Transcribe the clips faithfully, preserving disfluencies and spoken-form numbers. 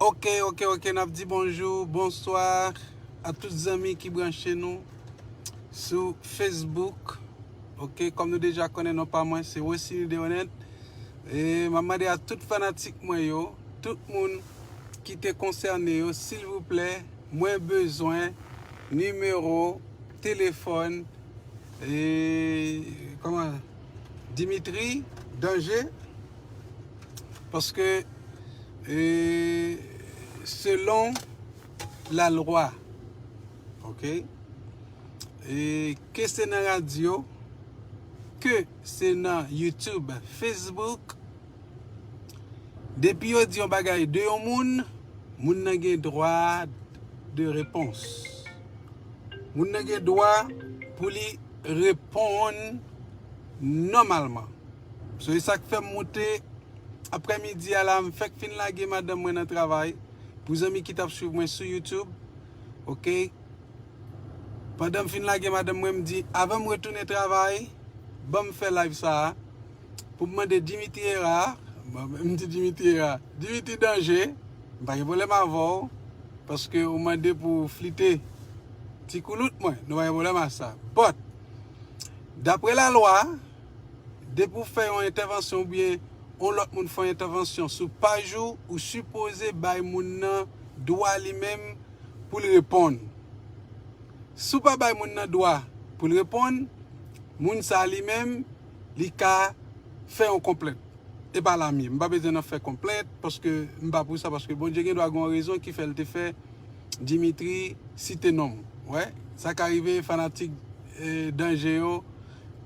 Ok, ok, ok, n ap di bonjou, bonswa a tout zanmi ki branche nou sou Facebook. Ok, kòm nou deja konnen non pa mwen, se Rosiny Deronette. E m ap mande a tout fanatik mwen yo, tout moun ki te konsène yo, silvouplè, mwen bezwen nimewo telefòn e, kòman, Dimitri Danje, paske, e, selon lalwa, ok, e, ke se nan radyo, ke se nan YouTube, Facebook, depi yo di yon bagay de yon moun, moun nan gen dwa de repons. Moun nan gen dwa pou li reponn nòmalman. So, e sa k fè m moute aprèmidi a la, m fèk fin lage madanm mwen nan travay. Pou zanmi ki t ap swiv mwen sou YouTube, ok? Pandan m fin lage madanm mwen, m di, avan m retounen travay, ban m fè live sa a, pou m mande Dimitri Era, m di Dimitri Era, Dimitri Danje, m pa gen pwoblèm avè w, paske ou mande pou flite ti koulout mwen, nou pa gen pwoblèm a sa. But, daprè lalwa, depi w fè yon entèvansyon oubyen yon lòt moun fè yon entèvansyon sou paj ou, ou sipoze bay moun nan dwa li menm pou l reponn. Si w pa bay moun nan dwa pou l reponn, moun sa li menm, li ka fè yon konplent. E pa la m ye. M pa bezwen nan fè konplent, paske m pa pou sa, paske Bondye gen dwa gen yon rezon ki fè l te fè Dimitri site non m. Wè, sa ka rive fanatik, e, Danje yo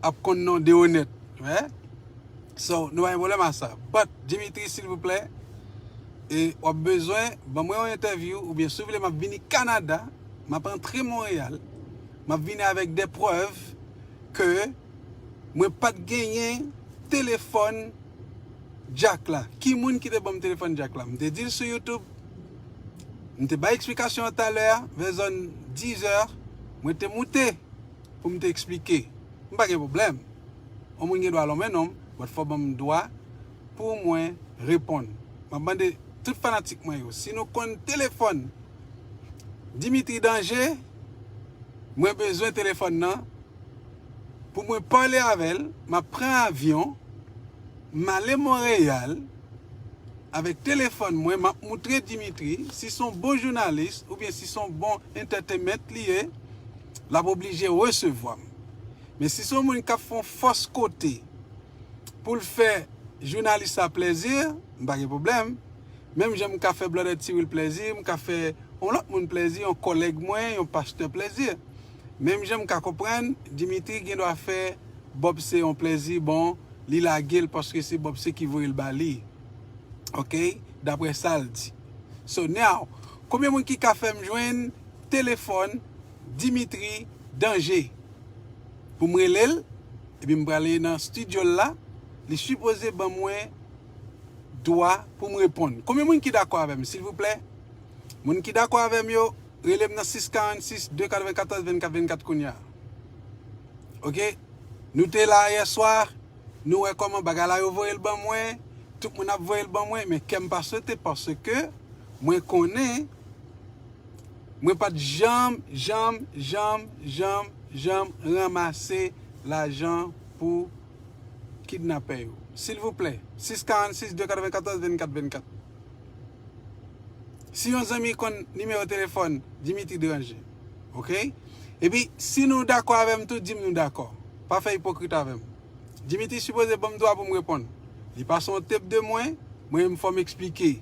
ap konn non Deronette. Wè. So, nou pa gen pwoblèm a sa. But, Dimitri, silvouplè, e w ap bezwen ban mwen yon entèvyou, oubyen si w vle, m ap vini Kanada, m ap antre Monreyal, m ap vini avèk de prèv ke mwen pa t genyen telefòn Jack la. Ki moun ki te ban m telefòn Jack la? M te di l sou YouTube, m te bay eksplikasyon an talè a, vè zòn dizè, mwen te moute pou m te eksplike. M pa gen pwoblèm. Yon moun gen dwa lonmen non m, but fò ban m dwa pou mwen reponn. M ap mande tout fanatik mwen yo, si nou konn telefòn Dimitri Danje, mwen bezwen telefòn nan pou mwen pale avè l, m ap pran avyon, m ale Monreyal, avèk telefòn mwen, m ap moutre Dimitri, si s on bon jounalis, oubyen si s on bon entertainment li ye, l ap oblije resevwa m. Men si s on moun k ap fè yon fòs kote pou l fè jounalis la plèzi, m pa gen pwoblèm. Menm jan m ka fè Blòdè Tiwil plèzi, m ka fè yon lòt moun plèzi, yon kòlèg mwen, yon pastè plèzi. Menm jan m ka konprann, Dimitri gen dwa fè Bob C yon plèzi, bon, li lage l paske se Bob C ki voye l ba li. Ok? Daprè sa l di. So now, konbyen moun ki ka fè m jwenn telefòn Dimitri Danje pou m rele l, epi m prale nan estidyo l la, li sipoze ban mwen dwa pou m reponn. Konbyen moun ki dakò avè m, silvouplè? Moun ki dakò avè m yo, rele m nan sis karannsis de katrevenkatòz vennkat vennkat kounye a. Ok? Nou te la yè swa, nou wè kòman bagay la yo voye l ban mwen, tout moun ap voye l ban mwen, men kè m pa sote paske mwen konnen mwen pa t janm, janm, janm, janm, janm ranmase lajan pou kidnapè yo. Silvouplè, sis karannsis de katrevenkatòz vennkat vennkat. Si yon zanmi konn nimewo telefòn Dimitri Danje, ok? Epi, si nou dakò avè m tou, di m nou dakò. Pa fè ipokrit avè m. Dimitri sipoze ban m dwa pou m reponn. Li pase yon tep de mwen, mwen menm fò m eksplike.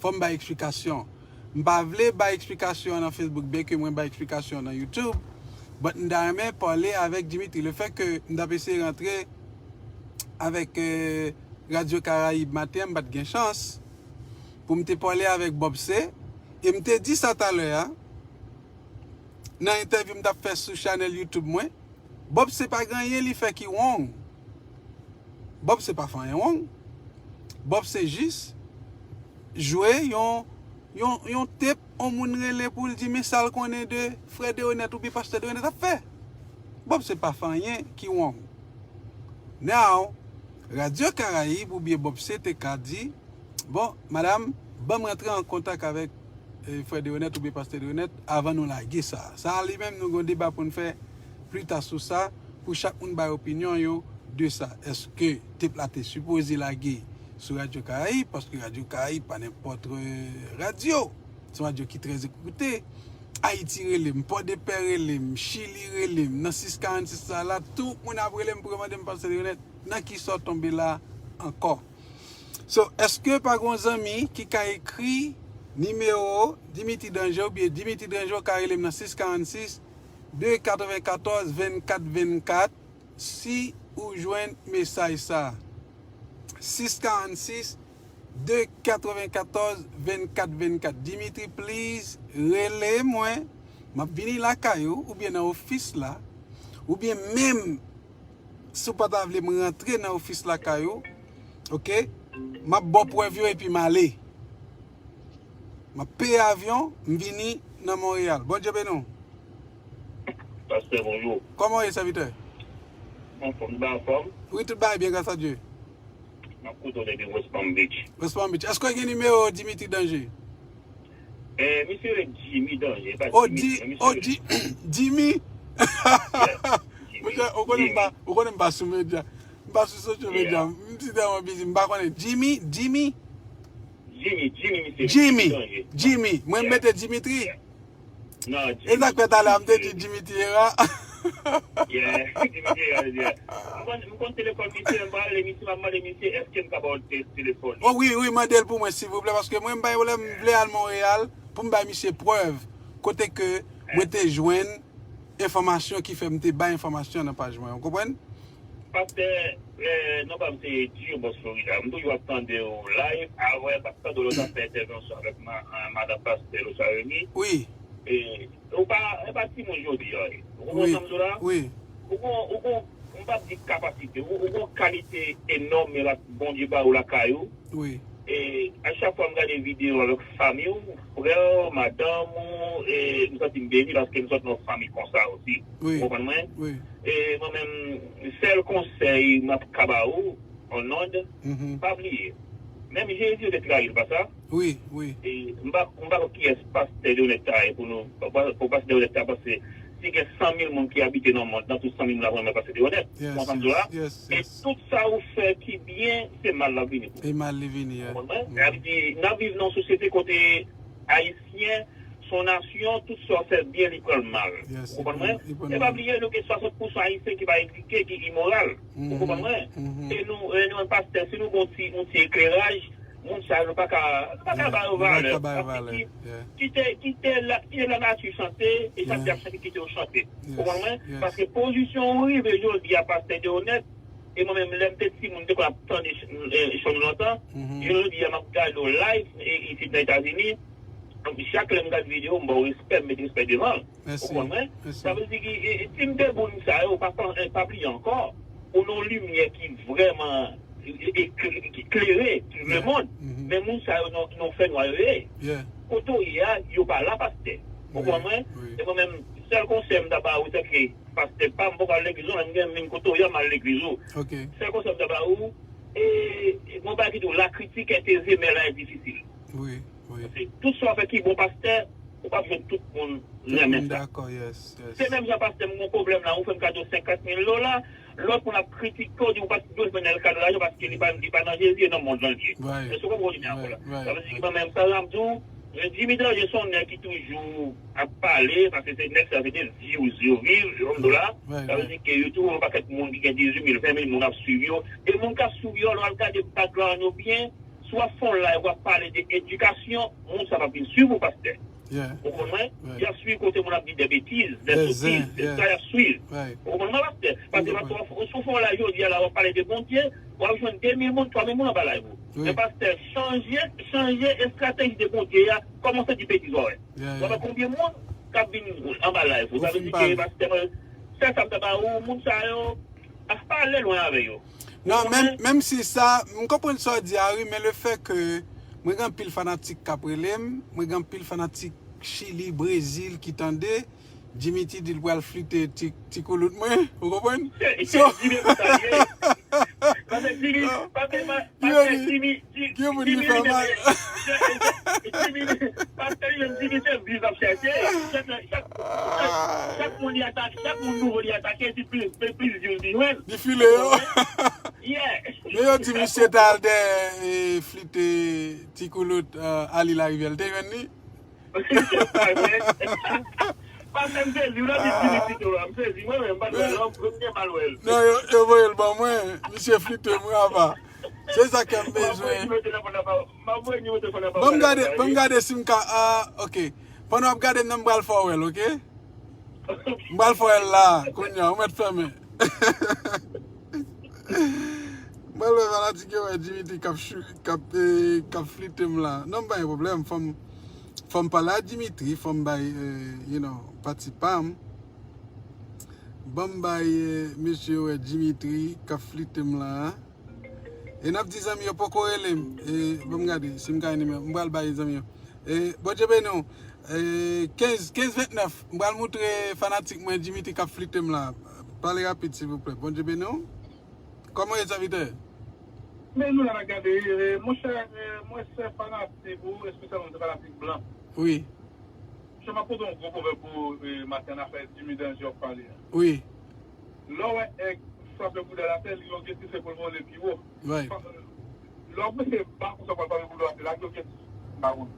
Fò m bay eksplikasyon. M pa vle bay eksplikasyon an nan Facebook, byenke mwen bay eksplikasyon an nan YouTube. But m ta renmen pale avèk Dimitri. Lefètke m t ap eseye rantre avèk, eh, Radyo Karayib maten an, m pa t gen chans pou m te pale avèk Bob C. E m te di sa talè a, nan entèvyou m t ap fè sou chanèl YouTube mwen, Bob C pa gen anyen li fè ki wrong. Bob C pa fè anyen wrong. Bob C jis jwe yon, yon, yon tep, yon moun rele pou l di men sa l konnen de frè Deronette oubyen pastè Deronette ap fè. Bob C pa fè anyen ki wrong. Now, Radyo Karayib oubyen Bob C te ka di, bon, madanm, Ban m rantre an kontak avèk eh, frè Deronèt oubyen pastè Deronèt avan nou lage sa. Sa a li menm, nou gen yon deba pou n fè pli ta sou sa, pou chak moun bay opinyon yo de sa. Èske tep la te sipoze lage sou Radyo Karayib? Paske Radyo Karayib pa nenpòt eh, radyo. Se yon radyo ki trè ekoute. Ayiti rele m, Pòdepè rele m, Chili rele m, nan sis karannsis sa la, tout moun ap rele m pou yo mande m pastè Deronèt, nan ki sa w tonbe la ankò? So, èske pa gen yon zanmi ki ka ekri nimewo Dimitri Danje oubyen Dimitri Danje ou ka rele m nan sis karannsis de katrevenkatòz vennkat vennkat si ou jwenn mesaj sa a? Sis karannsis de katrevenkatòz vennkat vennkat. Dimitri, please, rele mwen. M ap vini lakay ou oubyen nan ofis la. Oubyen menm si w pa ta vle m rantre nan ofis lakay ou, oke, m ap ba w prèv yo epi m ale. M ap peye avyon, m vini nan Monreyal. Bondye beni w. Pastè, bonjou. Kòman w ye, sèvitè? Anfòm, nou pa anfòm? Wi, tout bagay byen, gras a Dye. M ap koute w depi West Palm Beach. West Palm Beach. Èske w gen nimewo Dimitri Danje? Eh, misye rele Jimmy Danje, pa Oh, Dimitri, Di, non, misye oh, rele Di, Jimmy. Yeah, Jimmy, Monchè, ou konnen m pa, Jimmy. Ou konnen m pa sou medya. M pa sou social media. Yeah. M ti tèlman busy, m pa konnen. Jimmy, Jimmy? Jimmy, Jimmy, misye rele Jimmy, Jimmy Danje. Jimmy. Mwen Yeah. mete Dimitri. Yeah. Non, E sa k fè talè a m te di Jimmy Tierra. Yeah, Jimmy Tierra, yeah. M konn, m konn telefòn misye, m pral rele misye, m ap mande misye èske m ka ba w te-, telefòn li. Oh wi, wi, mande l pou mwen, silvouplè, paske mwen, m bay, lè m vle al Monreyal, pou m bay misye prèv kote ke mwen te jwenn enfòmasyon ki fè m te bay enfòmasyon nan paj mwen. Ou konprann? Pastè, eh, non pa m se Djibos Florida. M toujou ap tande w live, avè m ap tande w lè w t ap fè entèvansyon avèk ma-, eh, madanm pastè Losa Remy. Wi. E, ou pa, e pa timoun jodi a, wi. Ou konprann sa m di w la? Wi. Ou gon, ou gon, m p ap di kapasite, ou, ou gon kalite enòm, men la, Bondye ba ou lakay ou. Wi. E a chak fwa m gade videyo avèk fanmi w, frè w, madanm ou, e m santi m beni paske m sot nan yon fanmi konsa osi. Wi. Ou konprann mwen? Wi. E mwen menm, sèl konsèy m ap ka ba ou, an nòd, Mhm. pa bliye. Menm Jezi yo te trayi l, pa sa? Wi, wi. E m pa, m pa konn kiyès pastè Deronèt ta ye pou nou, pou, pou pastè Deronèt ta panse si gen san mil moun ki abite nan mond nan, tout san mil moun ap renmen pastè Deronèt. Yes, Ou konprann sa m di w la? Yes, yes, E yes. tout sa ou fè ki byen, se mal l ap vini pou ou. E mal li vini, yeah. Ou konprann? Mm. Sa vle di, n ap viv nan yon sosyete kote Ayisyen, se yon nasyon, tout sa w fè byen, li pran l mal. Yes, Ou konprann mwen? Li pran E pa mal. bliye, nou gen swasant pousan Ayisyen ki pa edike, ki imoral. Ou Mhm, konprann mwen? mhm. E nou, e nou, pastè, si nou gon ti, yon ti ekleraj, moun sa yo pa ka, pa ka Yeah, ba yo nou pa valè. ka ba yo Paske valè. ki, Yeah. kite, kite la, kite lanati chante, e sa ki Yeah. ap chante, kite yo chante. Yes, Ou konprann mwen? yes. Paske pozisyon ou rive jodi a, pastè Deronèt, e mwen menm, lè m te timoun, m te konn ap tande ch-, eh, show nou lontan. Mhm. Jodi a, m ap gade w live, e, isit nan Etazini. Donk, chak lè m gade videyo, m ba w respè, m met respè devan l. Mèsi. Ou konprann mwen? Mèsi. Sa vle di ki, e, e, ti m de moun sa yo, pa, pa, pa bliye ankò, ou nan yon limyè ki vrèman, e, e, kle-, ki klere tout Yeah. lemonn. Mhm. Men moun sa yo nan, nan fènwa yo ye. Yeah. Kote w ye a, yo pa la, pastè. Ou Wi, konprann mwen? wi. E mwen menm, sèl konsèy m ta ba ou, se ke pastè pa m, m poko al legliz ou, men m gen moun kote w ye a, m al legliz ou. Ok. Sèl konsèy m ta ba ou, e, e, mwen pa kite w, la critique est aisée, mais là est difficile. Wi, wi. Paske tout sa w fè ki bon, pastè, ou p ap jwenn tout moun Tout renmen moun sa. dakò, yes, yes. Se menm jan pastè m gon pwoblèm la, ou fè m kado senkant mil dola, lòt moun ap kritike w, di ou pa t dwe fè nèg kado lajan paske li pa, li pa nan Jezi, e nan mond lan l ye. Right. Èske w konprann kote m ye a la? Right, right, Sa vle di ki right. mwen menm sa, m ap di w, Jimmy Danje se yon nèg ki toujou ap pale, paske se nèg sa, se de views yo viv, yo konn do la. Right, Sa vle right. di ke yo toujou yon pakèt moun ki gen dizuit mil, ven mil moun ap swiv yo. E moun k ap swiv yo, lè w al gade background yo byen, si w ap fè yon live, w ap pale de edikasyon, moun sa p ap vin swiv ou, pastè. Yeah. Ou konprann mwen? Right. Y ap swiv kote moun ap di de betiz, de Des sotiz, zen, se yeah. sa y ap swiv. Right. Ou konprann mwen, pastè? Paske Ou konprann. pastè, si w fè yon live jodi a la, w ap pale de Bondye, w ap jwenn de mil moun, twa mil moun anba live ou. Wi. Men pastè, chanje, chanje estrateji de Bondye a, kòmanse di betiz w a wè. Yeah, W ap wè yeah. konbyen moun k ap vin anba live ou. Ou Sa vle fin di pale. ke pastè, mwen, sèl sa m ta ba ou, moun sa yo, a pa ale lwen avè yo. Ou Non, menm, konprann? menm si sa, m konprann sa w di a, wi, men le fè ke mwen gen anpil fanatik k ap rele m, mwen gen anpil fanatik Chili, Brezil ki tande, Jimmy T di l pral flite ti, ti koulout mwen, ou konprann? Se, se So, Jimmy pou sa l ye. Paske Jimmy, Non. paske, pa- You paske already, Jimmy, Ji- Jimmy li fè mal. se, se, se, Menm si li se viz ap chèche, chak, chak, chak, chak moun li atake, chak moun nouvo li atake, se plis, se plis viz li jwenn. Li file yo. Yeah. Men yo di misye t al dèyè, e, flite ti koulout, e, Ali Larivière. L te jwenn li? Pa fè m sezi, w nan di Jimmy Tito a, m sezi mwen menm, m pa t wè l, m gen mal wè l. Non, yo, yo voye l ban mwen. Misye flite mwen apa. Se sa ke m bezwen. M ap voye nimewo telefòn nan ba w. M ap voye nimewo telefòn nan ba w. Ban m gade, ban m gade si m ka, ah, ok. Pandan w ap gade m nan, m pral fè w wè l, ok? M pral fè w wè l la, kounye a, ou mèt fèmen. M pral wè fanatik yo wè Dimitri k ap chou-, k ap, eh, k ap flite m la. Non, m pa gen pwoblèm, fò m, fò m pale a Dimitri, fò m bay, eh, you know, pati pa m. Ban m bay, eh, mesye yo wè Dimitri k ap flite m la. E n ap di zanmi yo poko rele m. E, ban m gade si m ka gen nimewo. M pral bay zanmi yo. E, Bondye beni w. E, kenz, kenz ventnèf. M pral moutre fanatik mwen Dimitri k ap flite m la. Pale rapid, silvouplè. Bondye beni w. Kòman w ye, sèvitè? Men nou la n ap gade, e, monchè, e, mwen se fanatik ou, espesyalman se fanatik blan. Wi. Monchè, m ap pote yon gwo pwovèb pou ou, e, maten an, afè Jimmy Danger w ap pale a. Wi. Lè w wè èg frape bouda l atè, li yon geti se pou l vole pi wo. Right. Lè w mete ba konsa pou l frape bouda w atè, la gen yon geti. Ba konn.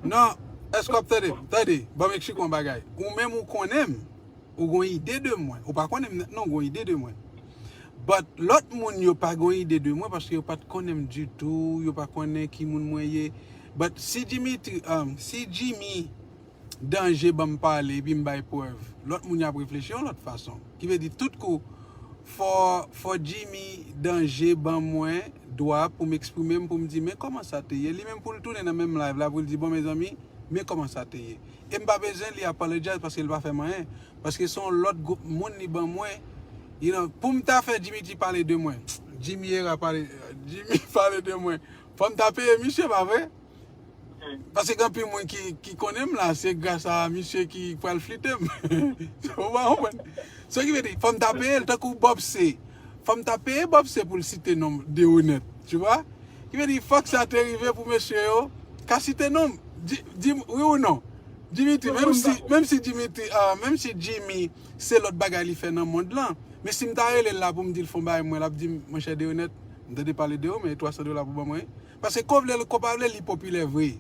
Non, èske w ap tande m? Tande, ban m eksplike w yon bagay. Ou menm ou konnen m, ou gon ide de mwen. Ou pa konnen m nèt non, ou gon ide de mwen. But lòt moun yo pa gon ide de mwen paske yo pa t konnen m ditou, yo pa konnen ki moun mwen ye. But si Dimitri, um, si Jimmy Danje ban m pale epi m bay prèv, lòt moun y ap reflechi yon lòt fason. Ki vle di tout kou, fò, fò Jimmy Danje ban mwen dwa pou m eksprime m, pou m di, men kòman sa te ye? Li menm pou l tounen nan menm live la, pou l di, bon, mezanmi, men kòman sa te ye? E m pa bezwen li apologize paske l pa fè m anyen. Paske se yon lòt gwoup moun li ban mwen. You know, pou m ta fè Dimitri pale de mwen. Jimmy era pale, Jimmy pale de mwen. Fò m ta peye misye, pa vre? Paske gen anpil moun ki, ki konnen m la, se gras a misye ki pral flite m. Ou pa konprann? So ki vle di, fò m ta peye l tankou Bob C. Fò m ta peye Bob C pou l site non m de onèt, tu vois? Ki vle di, fòk sa te rive pou mesye yo ka site non m. Di, di m wi ou non? Dimitri, menm si, menm si Dimitri, ah, menm si Jimmy, se lòt bagay li fè nan mond lan. Men si m ta rele l la pou m di l fè yon bagay mwen, l ap di m, monchè, de onèt, m tande pale de ou, men twa san dola pou ban mwen. Paske ko vle l, ko pa vle l, li popilè vre.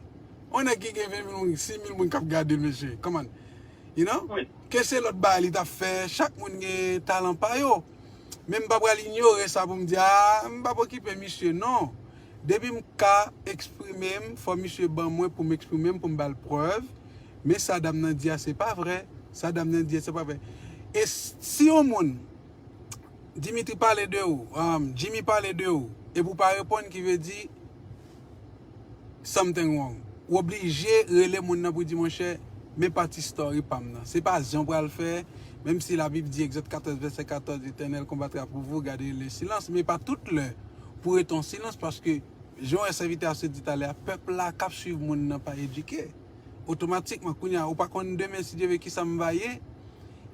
Yon nèg ki gen ven mil moun, sis mil moun k ap gade l, mesye. Come on. You know? Wi. Ke se lòt bagay li t ap fè, chak moun gen talan pa yo. Men m pa pral inyore sa pou m di, a, m p ap okipe misye, non. Depi m ka eksprime m, fò misye ban mwen pou m eksprime m, pou m ba l prèv. Men sa dam nan di a, se pa vrè. Sa dam nan di a, se pa vrè. E s-, si yon moun Dimitri pale de ou, um, Jimmy pale de ou, epi ou pa reponn, ki vle di something wrong. Ou oblije rele moun nan pou di, monchè, men pati story pa m nan. Se pa jan w pral fè, menm si Labib di, Egzòd katòz, vèsè katòz, L'Éternel combattra pour vous, gardez le silence, men pa tout lè pou rete an silans, paske jan w wè sèvitè a sot di talè a, pèp la k ap swiv moun nan pa edike. Otomatikman, kounye a, ou pa konn demen, si Dye vle, kisa m va ye.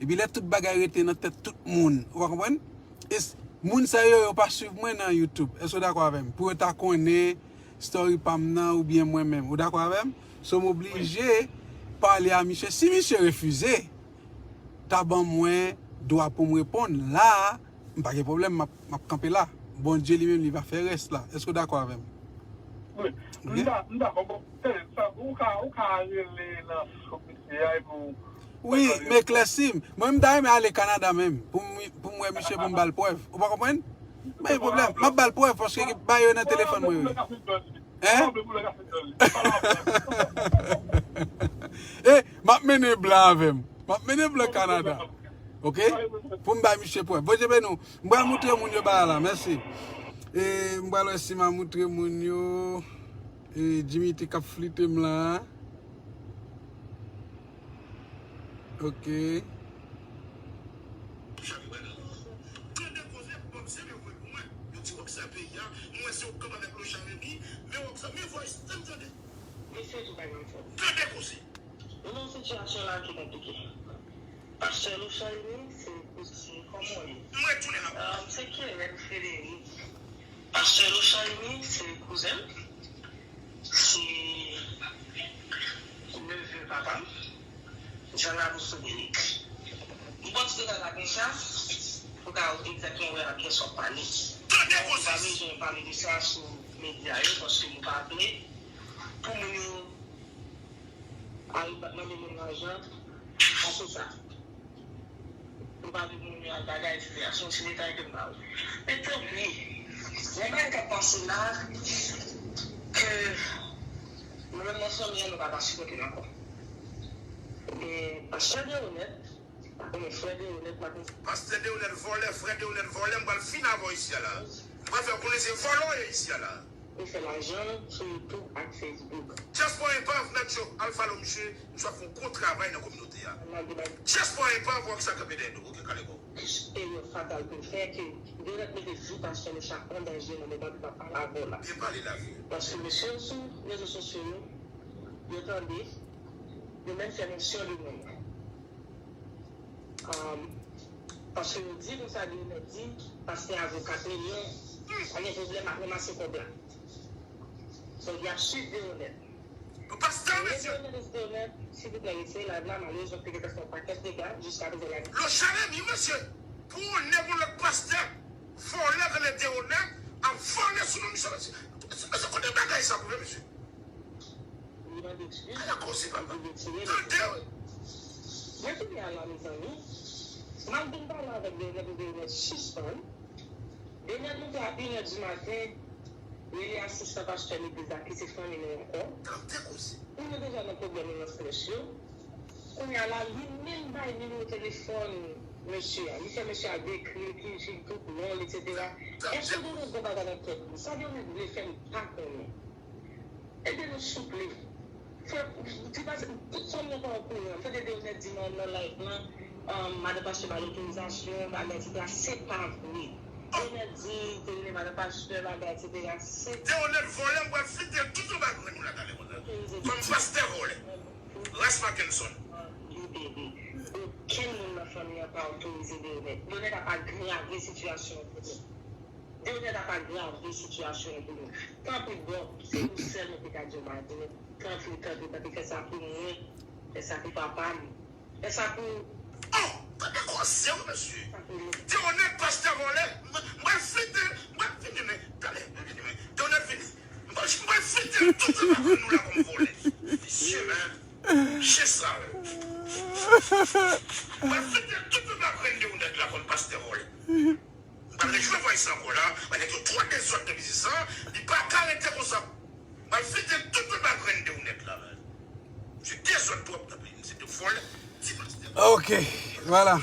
Epi lè tout bagay rete nan tèt tout moun, ou pa konprann? E s-, moun sa yo, yo pa swiv mwen nan YouTube. Èske w dakò avè m? Pou yo ta konnen story pa m nan oubyen mwen menm. Ou dakò avè m? So, m oblije pale a misye. Si misye refize, ta ban mwen dwa pou m reponn. La a, m pa gen pwoblèm, m ap, m ap kanpe la. Bondye li menm, li va fè rès la. Èske w dakò avè m? Wi. Ok? M da-, m dakò. Bon, tande, sa, ou ka, ou ka rele nan sou misye a epi w Wi, m eklèsi m. Mwen, m ta renmen ale Kanada menm, pou m, pou m wè misye, pou m ba l prèv. Ou pa konprann? Pa gen pwoblèm. M ap ba l prèv, paske gen bagay yo nan telefòn mwen, wi. Hein? E, m ap mennen blan avè m. M ap mennen blan Kanada. Ok? Pou m bay misye prèv. Bondye beni w. M pral moutre moun yo bagay la. Mèsi. E, m pral wè si m a moutre moun yo. E, Dimitri k ap flite m la. Ok. Tande koze, Bob se yo voye pou mwen. Yo di Bob se peyi a, mwen se yo kanpe avèk Lochard Remy, men Bob se, men voice, tande, tande. Mesye tou pa gen fòs. Tande koze. Nou nan yon sitiyasyon la ki konplike. Pastè Lochard Remy se kouzen kòman w ye? Mwen tounen la. Ah, se Kerem Frederic. Pastè Lochard Remy se kouzen m. Se nèf sa egzakteman wè a kiyès w ap pale. Tande koze. Nou pa bezwen pale de sa sou medya yo, paske nou pa vle pou moun yo al mande moun lajan. Pase sa. Nou pa vle moun yo al bagay, etsetera. Se yon ti detay ke m ba ou. Men tanpri, gen bagay k ap pase la ke nou menm nan fanmi an, nou pa ka sipòte l ankò. Gen pastè Deonèt, gen frè Deonèt, m ap Pastè Deonèt vòlè, frè Deonèt vòlè, m pral fin avè w isi a la. M pral fè w konnen se vòlè w ye isi a la. Li fè lajan sou YouTube ak Facebook. Dyaspora Enpav, mèt yo, al follow misye, misye ap fè yon gwo travay nan kominote a. Dyaspora Enpav, wè sa k ap ede nou, oke, kale kò w. Peryòd fatal pou l fè ke Deonèt mete vi pastè Lochard an danje nan moman li pa pale avè w la. Byen pale, lavi. Paske mesye yo sou rezo sosyo yo, yo tande, yo menm fè mansyon de non. Um, paske yo di konsa, Deonèt di, pastè a vo kat milyon, pa gen pwoblèm ak ranmase kòb la. So, y ap swiv Deonèt. Pastè, mesye! Deonèt, silvouplè, retire live la, malerezman, te gentan fè yon pakèt dega, jiska prezan la. Lochard Remy, mesye! Pou onè pou lòt pastè, vòlè rele Deonèt, ap vòlè sou non misye, mesye. Mesye, kote bagay sa pou vre, mesye? Li mande eskiz, li retire l. Tande, wi. Men kounye a la, mezanmi, m ap vin pale avèk Deonèt pou Deonèt sispann. Deonèt moute a inè di maten, rele asistan pastè legliz la ki se fanmi nou ankò. Tande koze. Pou nou deja nan pwoblèm yo nan flèch yo. Kounye a la, li menm bay nimewo telefòn mesye a. Li fè mesye a dekri l, ki, ki tout non l, etsetera. Èske Deonèt gen bagay nan tèt li? Sa Deonèt vle fè, m pa konnen. Ede nou souple. Fè, di pa, tout fanmi an pa okouran. Tande Deonèt di nan, nan live lan, um, madan pastè ba l otorizasyon, bagay, etsetera. Se pa vre. Deonèt di, te rele madan pastè, bagay, etsetera. Se Deonèt vòlè, m pral fite l tout anba grenn ou la talè konsa. Kòm pastè vòlè. Ras Mackenson. Libere. Okenn moun nan fanmi an pa otorize Deonèt. Deonèt ap agrave sitiyasyon an pou nou. Deonèt ap agrave sitiyasyon an pou nou. Tanpri, Bòb, se ou sèl mwen te ka di yon bagay pou nou. Tanpri, tanpri, tanpri, fè sa pou mwen. Fè sa pou papa m. Fè sa pou... Oh! Tande koze wi, mesye. Fè sa pou nou. Deonèt, pastè vòlè. Mwen, mwen fite, mwen vini, men. Tande, mwen vini, men. Deonèt vini. Mwen, mwen fite tout anba grenn nou la kòm vòlè. Visye, men. Chyen sal. Mwen fite tout anba grenn Deonèt la kòm pastè vòlè. M pral rejwe vòy sa ankò la, men nèg yo twò dezòd nan biznis lan, li pa ka rete konsa. M pral fete tout anba grenn Deonèt la, men. Misye dezòd twòp, tanpri, misye te vòlè, ti pastè. Ok, vwala.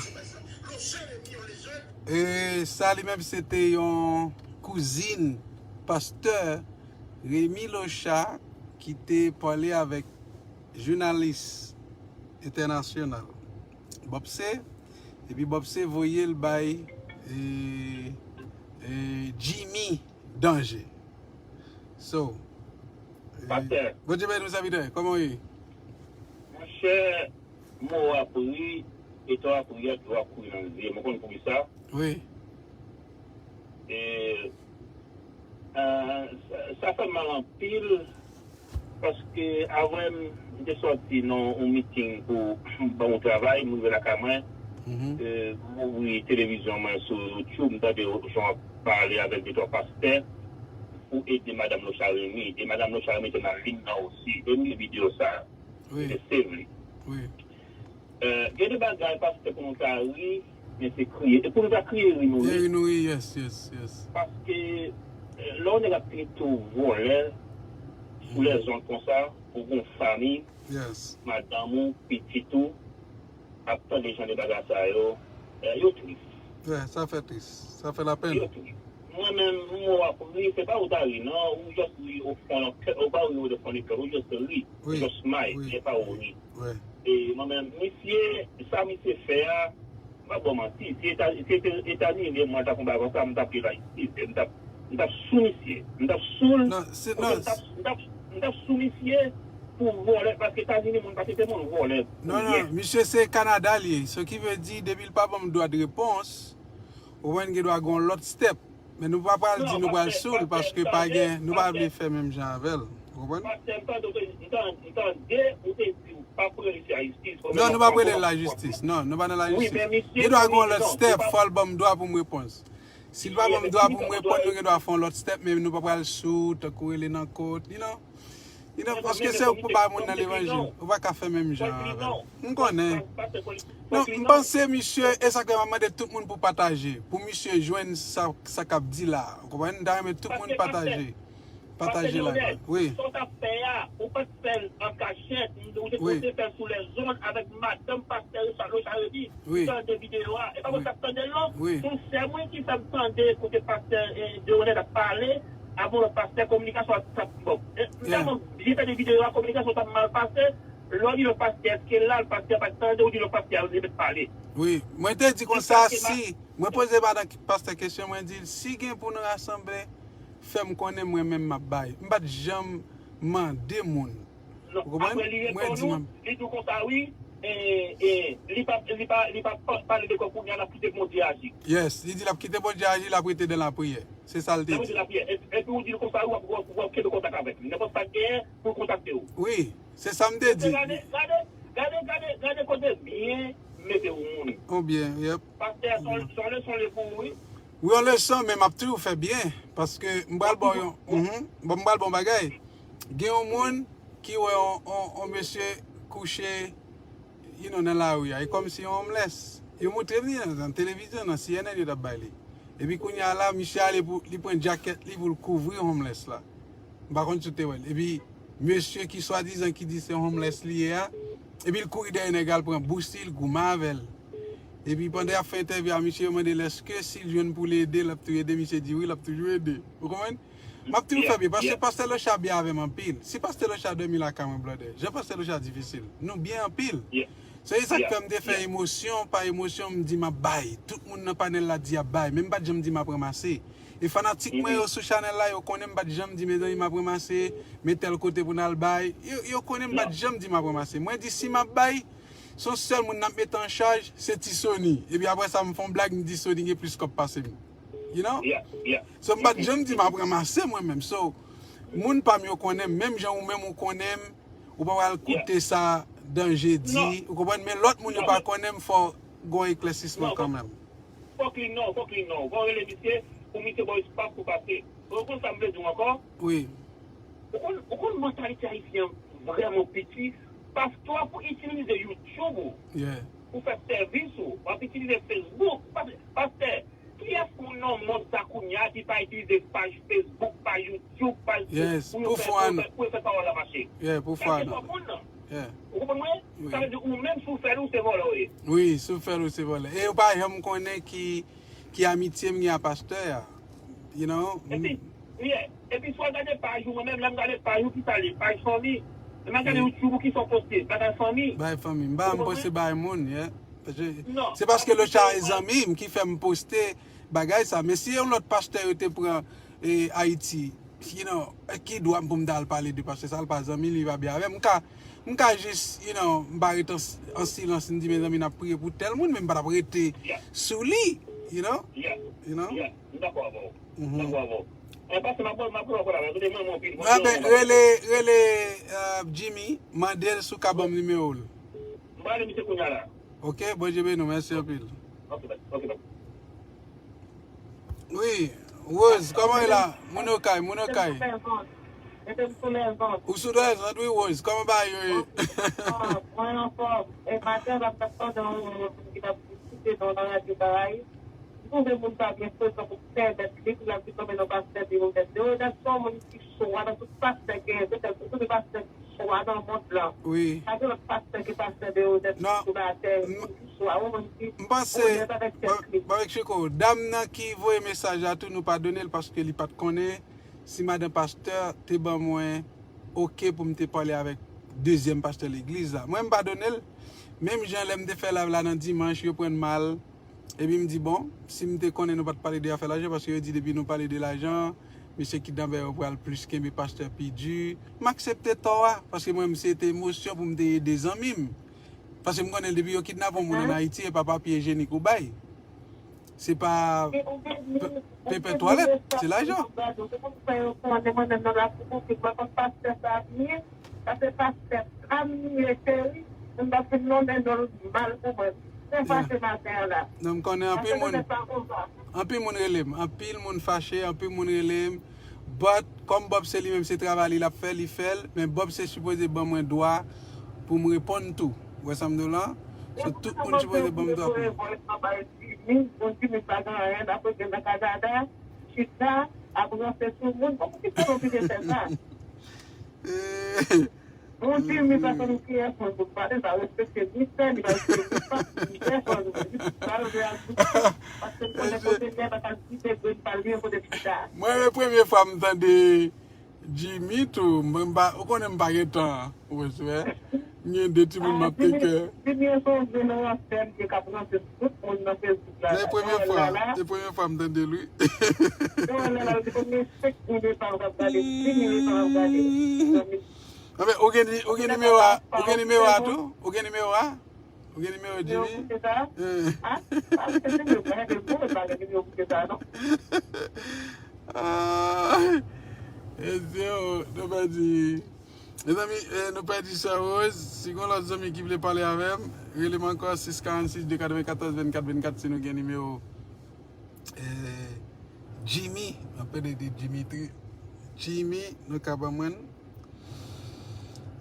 E sa li menm se te yon kouzin pastè Remy Lochard ki te pale avèk jounalis entènasyonal Bòpse, epi Bòpse voye l bay e, e, Jimmy Danger. So, e, Pastè. Bondye beni w, sèvitè. Kòman w ye? Monchè, mò w ap ri, e tan w ap ri a, dlo ap kouri nan zye m. Ou konn poukisa? Wi. E, e, sa, sa fè m mal anpil, paske avè m, m te sòti nan yon miting pou ban yon travay, m rive lakay mwen, e, m ouvri televizyon mwen sou YouTube, m tande jan w ap pale avèk de twa pastè pou ede madanm Lochard Remy. E madanm Lochard Remy te nan liy nan osi. E m gen videyo sa. Wi. Se save li. Wi. E, gen de bagay, pastè, pou nou ta ri, men se kriye. E pou nou ta kriye, ri nou ri. Ri nou ri, yes, yes, yes. Paske, e, lè yon nèg ap trete w vòlè sou lèzond konsa, ou gon fanmi, madanm ou, pitit ou, ap tande jan de bagay sa yo, e, yo tris. Wi, sa fè tris. Sa fè lapenn. Yo tris. Mwen menm, m wè w ap ri, se pa ou ta ri, non, ou just ri o fon nan kè, ou pa ri o fon de kè, ou just ri, ou just smile, se pa ou ri. E mwen menm, misye, sa misye fè a, m pa ba w manti, si Eta-, si Eta-, Etazini de mwen ta konn bagay konsa, m t ap viv Ayiti, m t ap, m t ap sou misye, m t ap sou l, m t ap, m t ap, m t ap sou misye pou vòlè, paske Etazini moun pa trete moun vòlè. Non, non, misye se Kanada l ye, ce qui veut dire, depi l pa ban m dwa de repons, ou konprann, gen dwa gen yon lòt step. Men nou pa pral di nou pral sou l, paske pa gen, nou pa vle fè menm jan avè l. Ou konprann? Non, nou p ap rele l lajistis. Non, nou pa nan lajistis. Non, nou pa nan lajistis. Gen dwa gen yon lòt step, fò l ban m dwa pou m repons. Si l pa ban m dwa pou m reponn, nou gen dwa fè yon lòt step, men nou pa pral sou, tankou rele nan kot, you know? You know, paske se ou k pou bay moun nan levanjil. Ou pa ka fè menm jan avè l. M konnen. Non, m panse misye, e sa k fè m ap mande tout moun pou pataje. Pou misye jwenn sa, sa k ap di la. Ou konprann? M ta renmen tout moun pataje. Pataje la. Wi. Sa w t ap fè a, ou pa t fè l an kachèt, ou te konte fè l sou lèzonn avèk madanm pastè Richard Lochard Remy. Wi. Tande videyo a. E pa mwen k ap tande l non. Wi. Se yon sè mwen ki fè m tande kote pastè Deronèt ap pale, avan lòt pastè kominikasyon ap t ap bon. M tèlman byen tande videyo a, kominikasyon t ap mal pase. Lè w di lòt pastè èske l la, pastè pa t tande, ou di lòt pastè a li mèt pale. Wi. Mwen te di konsa si mwen poze madan pastè kesyon, mwen di l si gen pou nou rasanble, fè m konnen mwen menm m ap bay. M pa t janm mande moun. Ou konprann? Mwen di mwen. Li di w konsa wi, e, e, li pa, li pa, li pa pale de kò kounye a, l ap kite Bondye aji. Yes, li di l ap kite Bondye aji, l ap rete nan lapriyè. Se sa l te di. L ap rete nan lapriyè. Epi ou di l konsa wi, w ap, w ap, w ap kenbe kontak avèk li. Nenpòt sa k genyen pou l kontakte w. Wi, se sa m te di. Gade, gade, gade, gade, gade kote byen mete w moun. Ou byen, yep. Pastè, se yon leson li pou ou wi. Wi, yon leson, men m ap toujou fè byen. Paske m pral ba w yon, mhm, bon, m pral ba w yon bagay. Gen yon moun ki wè yon, yon, yon mesye kouche, you know, nan lari a. E kòmsi yon homeless. Yo montre m li nan, nan televizyon, nan C N N yo t ap bay li. Epi kounye a la, misye ale pou li pran djakèt li pou l kouvri homeless la. M pa konn si w te wè l. Epi mesye ki swadizan ki di se yon homeless li ye a, epi l kouri dèyè nèg la, l pran bous li, l goumen avè l. Epi pandan y ap fè entèvyou a misye, yo mande l èske si l jwenn pou l ede, l ap toujou ede, misye di wi, l ap toujou ede. Ou konprann? M ap toujou fè byen, paske pastè Lochard byen avè m anpil. Si pastè Lochard dòmi lakay mwen, brother, jan pastè Lochard difisil, nou byen anpil. Se sa k fè m te fè emosyon pa emosyon, m di m ap bay. Tout moun nan panèl la di y ap bay, men m pa t janm di m ap ranmase. E fanatik mwen yo sou chanèl la, yo konnen m pa t janm di mezanmi m ap ranmase, men tèl kote pou n al bay. Yo, yo konnen m pa t janm di m ap ranmase. Mwen di si m ap bay, se yon sèl moun n ap mete an chaj, se Ti Sony. Epi apre sa, m fè yon blag, m di Sony gen plis kòb pase m. You know? So, m pa t janm di m ap ranmase mwen menm. So, moun pa m yo konnen m, menm jan ou menm ou konnen m, ou pa pral koute sa Danje di, ou konprann? Men lòt moun yo pa konnen m, fò gen yon eklèsisman kanmenm. Fòk li non, fòk li non. Fò w rele misye, pou misye ba w espas pou pase. Ou konn sa m vle di w ankò? Wi. Ou konn, ou konn mantalite ayisyen an vrèman piti. Pastè a pou itilize YouTube ou pou fè sèvis ou. W ap itilize Facebook. Pastè, kiyès moun nan mond sa kounye a ki pa itilize paj Facebook, paj YouTube, paj pou yo fè, pou yo fè, pou yo fè pawòl la mache? Èske w konprann nan? Ou konprann mwen? Sa vle di ou menm si w fè l ou se vòlè w ye. Wi, si w fè l ou se vòlè. E yo pa janm konnen ki, ki amitye m gen a pastè a. You know? Epi, yeah. Epi si w al gade paj ou, mwen menm lè m gade paj ou ki sa li, paj fanmi. Lè m al gade YouTube ou ki sa w poste, bagay fanmi. Bagay fanmi. M pa janm poste bagay moun, yeah. Se paske Lochard e zanmi m ki fè m poste bagay sa. Men si yon lòt pastè yo te pran e, Ayiti, you know, ki dwa m pou m ta al pale de pastè sa, l pa zanmi, li pa byen avè m. M ka, m ka jis, you know, m pa ret an, an silans, m di mezanmi n ap priye pou tèl moun, men m pa t ap rete sou li, you know? You know? M dakò avè w. M dakò avè w. Mwen pase m ap, m ap pran pran la, kote mwen mwen pil. Rele, rele Jimmy, mande l si w ka ban m nimewo l. M prale misye kounye a la. Ok, Bondye beni w, mèsi anpil. Ok, bye. Ok, bye. Wi, Rose, kòman w ye la? Moun Okay, moun Okay. Ou sou lèzonn, wi, Rose, kòman bagay yo ye? Mwen anfòm. E maten, m ap tande yon moun ki t ap diskite nan radyo Karayib. M twouve moun sa gen fre tankou pèmèt li pou l ap di kòm yon pastè Deodèt. Deodèt se yon moun ki swa nan tout pastè genyen, petèt se tout pastè ki swa nan mond lan. Wi. Pa gen lòt pastè ke pastè Deodèt sou latè ki swa yon moun ki onèt avèk tèt li. M panse, Barbecue Chico, dam nan ki voye mesaj la tou, nou padone l paske li pa t konnen si madan pastè te ban mwen oke pou m te pale avèk dezyèm pastè legliz la. Mwen, m padone l. Menm jan lè m te fè live la nan dimanch, yo pran l mal. Epi m di, bon, si m te konnen nou pa t pale de afè lajan, paske yo di depi nou pale de lajan, mesye kidnapè yo pral plis kenbe pastè pi di. M aksepte tò a, paske mwen, m se te emosyon pou m te ede zanmi m. Paske m konnen depi yo kidnape yon moun ann Ayiti, e pa papye ijenik ou bay. Se pa pepe twalèt, se lajan. Non, m konnen anpil moun, anpil moun rele m, anpil moun fache, anpil moun rele m. But, kòm Bob se li menm, se travay li l ap fè, li fè l, men Bob se sipoze ban mwen dwa pou m reponn tou. Ou wè sa m di w lan? So, tout moun sipoze ban m dwa pou m. Bon, Jimmy pa gen anyen, apre gen nan Kanada, chita, ap ranse sou moun. Bon, poukisa nou oblije fè sa? Bon, Jimmy pa konn kiyès mwen pou pale, pa respekte ni sè, li pa respekte ni pa, ni pèsonn, li pa vle al koute, paske l konnen kote nèg pa ka kite grenn pa l gen kote chita. Mwen, se premye fwa m tande Jimmy tou, mwen m pa, ou konnen m pa gen tan, ou wè, m gen de timoun m ap teke. Jimmy se yon grenn ransè, li k ap ranse sou tout moun nan Facebook la. Se premye fwa, se premye fwa m tande l, wi. Anben, ou gen, ou gen nimewo a, ou gen nimewo a tou? Ou gen nimewo a? Ou gen nimewo Jimmy? Nimewo bouke sa? Eh. Ah, ah, se nimewo, mwen gen pou mwen pa gen nimewo bouke sa, non. Ah, e zero, nou pèdi. Mezanmi, eh, nou pèdi Sè Rose. Si gen lòt zanmi ki vle pale avè m, rele m ankò, sis karannsis de katrevenkatòz vennkat vennkat, si nou gen nimewo, eh, Jimmy. M ap pede di Dimitri. Jimmy, nou ka ban mwen.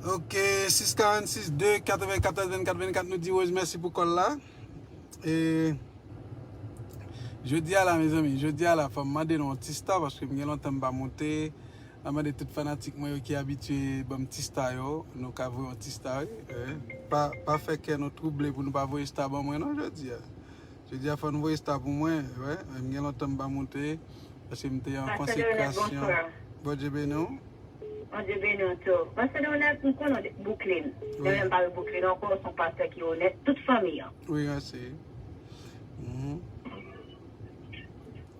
Ok, sis karannsis de katrevenkatòz vennkat vennkat, nou di Rose mèsi pou kòl la. E jodi a la, mezanmi, jodi a la, fò m mande nou yon ti star, paske m gen lontan m pa monte. M ap mande tout fanatik mwen yo ki abitye ban m ti star yo, nou ka voye yon ti star, wi. Eh, pa, pa fè kè nou twouble pou nou pa voye star ban mwen, non, jodi a. Jodi a, fò nou voye star pou mwen, wi. M gen lontan m pa monte, paske m te an konsekrasyon. Bondye beni w. Bondye beni w tou. Pastè Leonard, m konnen w de Brooklyn. Wi. Mwen menm m pa de Brooklyn ankò, w se yon pastè ki onèt, tout fanmi an. Wi, mèsi. Mhm.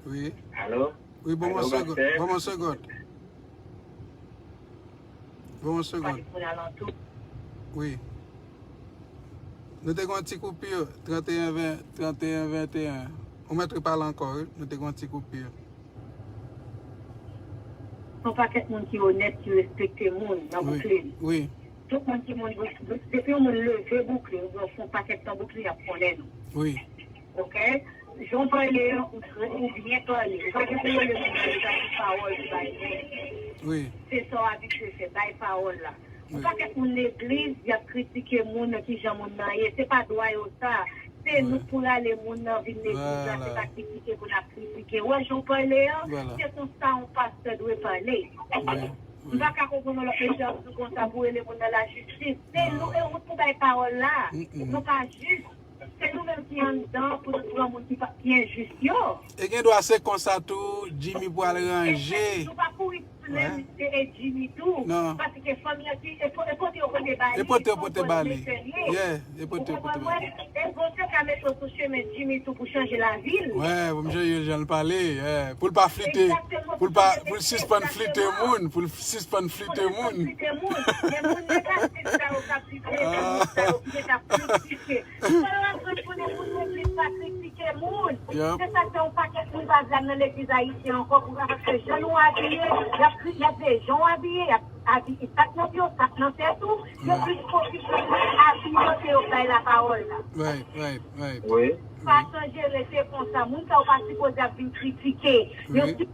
Wi. Alo? Wi, bon, alo, mwen segond. Pastè? Bon, mwen segond. Bon, mwen segond. Wi. Nou te gen yon ti koupi, trannteyen ven, trannteyen venteyen. Ou mèt repale ankò, wi. Nou te gen yon ti koupi. Yon pakèt moun ki onèt, ki respekte moun nan Brooklyn. Wi. Tout moun ki moun, depi yon moun leve Brooklyn, oubyen w fè yon pakèt tan Brooklyn, y ap konnen nou. Wi. Ok? Jan w pale an, ou, ou byen pale. Ou pa gen pou rele moun nan leta pou pawòl li bay moun. Wi. Se sa w abitye fè, bay pawòl la. Yon pakèt moun legliz, y ap kritike moun nan kijan moun nan ye. Se pa dwa yo sa. Se nou k pou rale moun nan vin legliz la, se pa kritike pou n ap kritike. Ou wè jan w pale an, se konsa yon pastè dwe pale. M pa ka konprann yon lòt mesye ap di w konsa pou rele moun nan lajistis. Se nou e ou k pou bay pawòl la. Nou pa jij. Se nou menm ki anndan pou nou pran moun ki pa, ki enjis yo. E gen dwa se konsa tou Jimmy pral ranje. Nou pa kouri plen misye e Jimmy tou. Non. Paske fanmi an ki, e po-, e pote yo pote ba li. E pote yo pote ba li. Yeah, e pote yo pote ba li. Ou konprann mwen? E Bondye ka mete w sou chemen Jimmy tou pou chanje lavi l. Wè, pou m chanje jan l pale, yeah. Pou l pa flite, pou l pa, pou l sispann flite moun, pou l sispann flite moun. Pou l sispann flite moun. Men moun negatif sa yo k ap viv legliz sa yo ki te k ap kritike. Fò yo aprann konnen moun legliz pa kritike moun. Se sa k fè yon pakèt moun pa vle al nan legliz ayisyen ankò, pou sa, paske jan nou abiye, y ap kri-, y ap veye jan w abiye, y ap abiye sak nan pye w, sak nan tèt ou, yo plis fokis sou abiman ke yo bay lapawòl la. Right, right, right. Wi. Pa chanje rete konsa. Moun sa yo pa sipoze ap vin kritike. Yo si-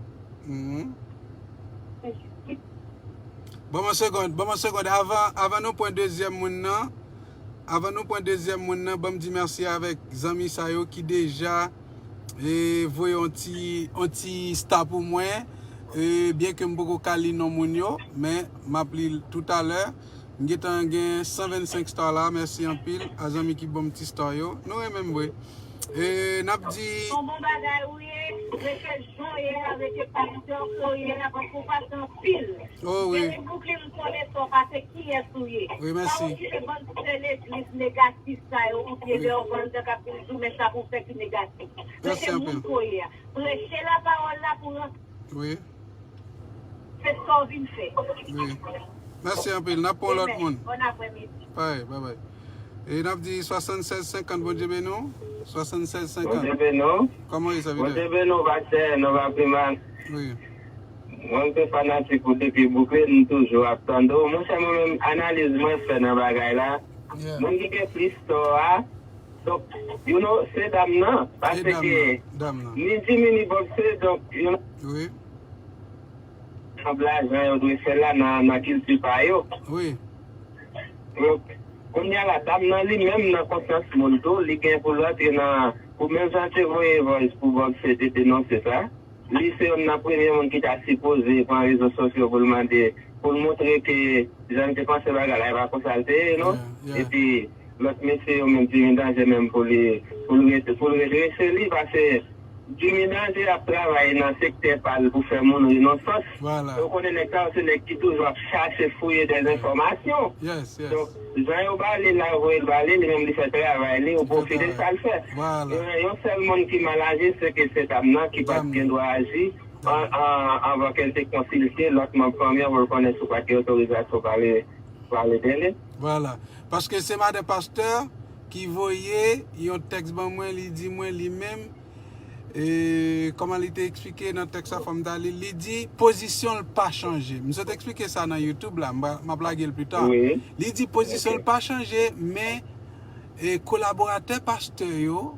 Bon, yon segond, bon, yon segond. Avan, avan nou pran dezyèm moun nan, avan nou pran dezyèm moun nan, ban m di mèsi avèk zanmi sa yo ki deja, e, voye yon ti, yon ti star pou mwen. E, byen ke m poko ka li non moun yo, men m ap li l toutalè. M gentan gen san vennsenk star la, mèsi anpil a zanmi ki ban m ti star yo. Nou renmen m vre. E, n ap di. Yon bon bagay ou ye, rete jan w ye a, rete pastè ke w ye a, paske w pase anpil. Oh, wi. Depi Brooklyn, m konnen sa w pase, kiyès ou ye. Wi, mèsi. Pa okipe bann pastè legliz negatif sa yo, oubyen lè yo vann nan k ap vin di w, men sa pou w fè ki negatif. Rete moun ke w ye a. Preche lapawòl la pou rantre. Wi. Se sa w vin fè. Wi. Mèsi anpil. N ap pran lòt moun. Bon aprèmidi. Bye, bye, bye. E n ap di swasannsèz senkant, Bondye beni w. Swasannsèz senkant. Bondye beni w. Kòman w ye, sèvitè? Bondye beni w, pastè, nou pa pi mal. Wi. Mwen, m se fanatik ou depi Brooklyn, m toujou ap tande w. Monchè, mwen menm, analiz mwen fè nan bagay la, moun ki gen plis tò a, donk, you know, se dam nan. Paske ni Jimmy ni Bob se, donk, you know, wi, ansanm lajan yo dwe fè la nan, nan kilti pa yo. Wi. Donk, kounye a la, dam nan li menm nan konsyans moun tou, li gen pou l rantre nan, pou menm jan te voye voice pou Bob se te denonse sa. Li se youn nan premye moun ki ta sipoze pran rezo sosyo pou l mande, pou l montre ke jan l te panse bagay la, e pa konsa l te ye, non? Epi, lòt mesye yo menm, Jimmy Danger menm, pou li, pou l ret-, pou l redrese li, paske Jimmy Danger ap travay nan sektè pa l pou fè moun ri nan sans. Ou konnen nèg sa yo, se nèg ki toujou ap chache fouye dèz enfòmasyon. Donk, jan yo ba li la, yo voye l ba li, li menm li fè travay li, ou pwofite sa l fè. Yon, yon sèl moun ki mal aji, se ke se dam nan ki pa t gen dwa aji an, an, anvan ke l te konsilte lòt manm fanmi an pou l konnen si w pa t gen otorizasyon pale, pale de li. Vwala. Paske se madan pastè ki voye yon tèks ban mwen, li di mwen li menm, e, kòman li te eksplike nan tèks la, fò m ta li, li di pozisyon l pa chanje. M sot eksplike sa nan YouTube la, m a, m ap lage l pita. Li di pozisyon l pa chanje, men, e, kolaboratè pastè yo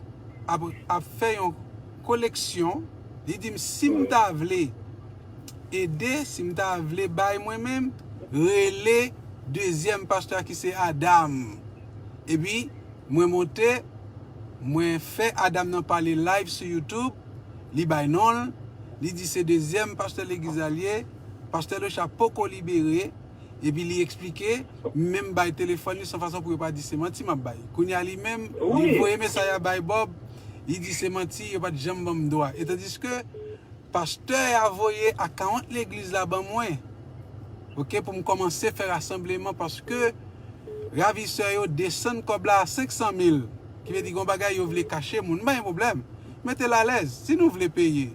ap, ap fè yon koleksyon. Li di m si m ta vle ede, si m ta vle bay mwen menm, rele dezyèm pastè a ki se Adam. Epi, mwen monte, mwen fè Adam nan pale live sou YouTube, li bay non l, li di se dezyèm pastè legliz la l ye, pastè Locha poko libere, epi li eksplike, m menm bay telefòn li, se yon fason pou yo pa di se manti m ap bay. Kounye a li menm, li voye mesaj la bay Bob, li di se manti, yo pa t janm ban m dwa. E tandiske pastè a voye akawont legliz la ban mwen, oke, pou m kòmanse fè rasanbleman, paske ravisè yo desann kòb la a senk san mil, ki vle di gen yon bagay yo vle kache moun. M pa gen pwoblèm. Mete l alèz. Si nou vle peye,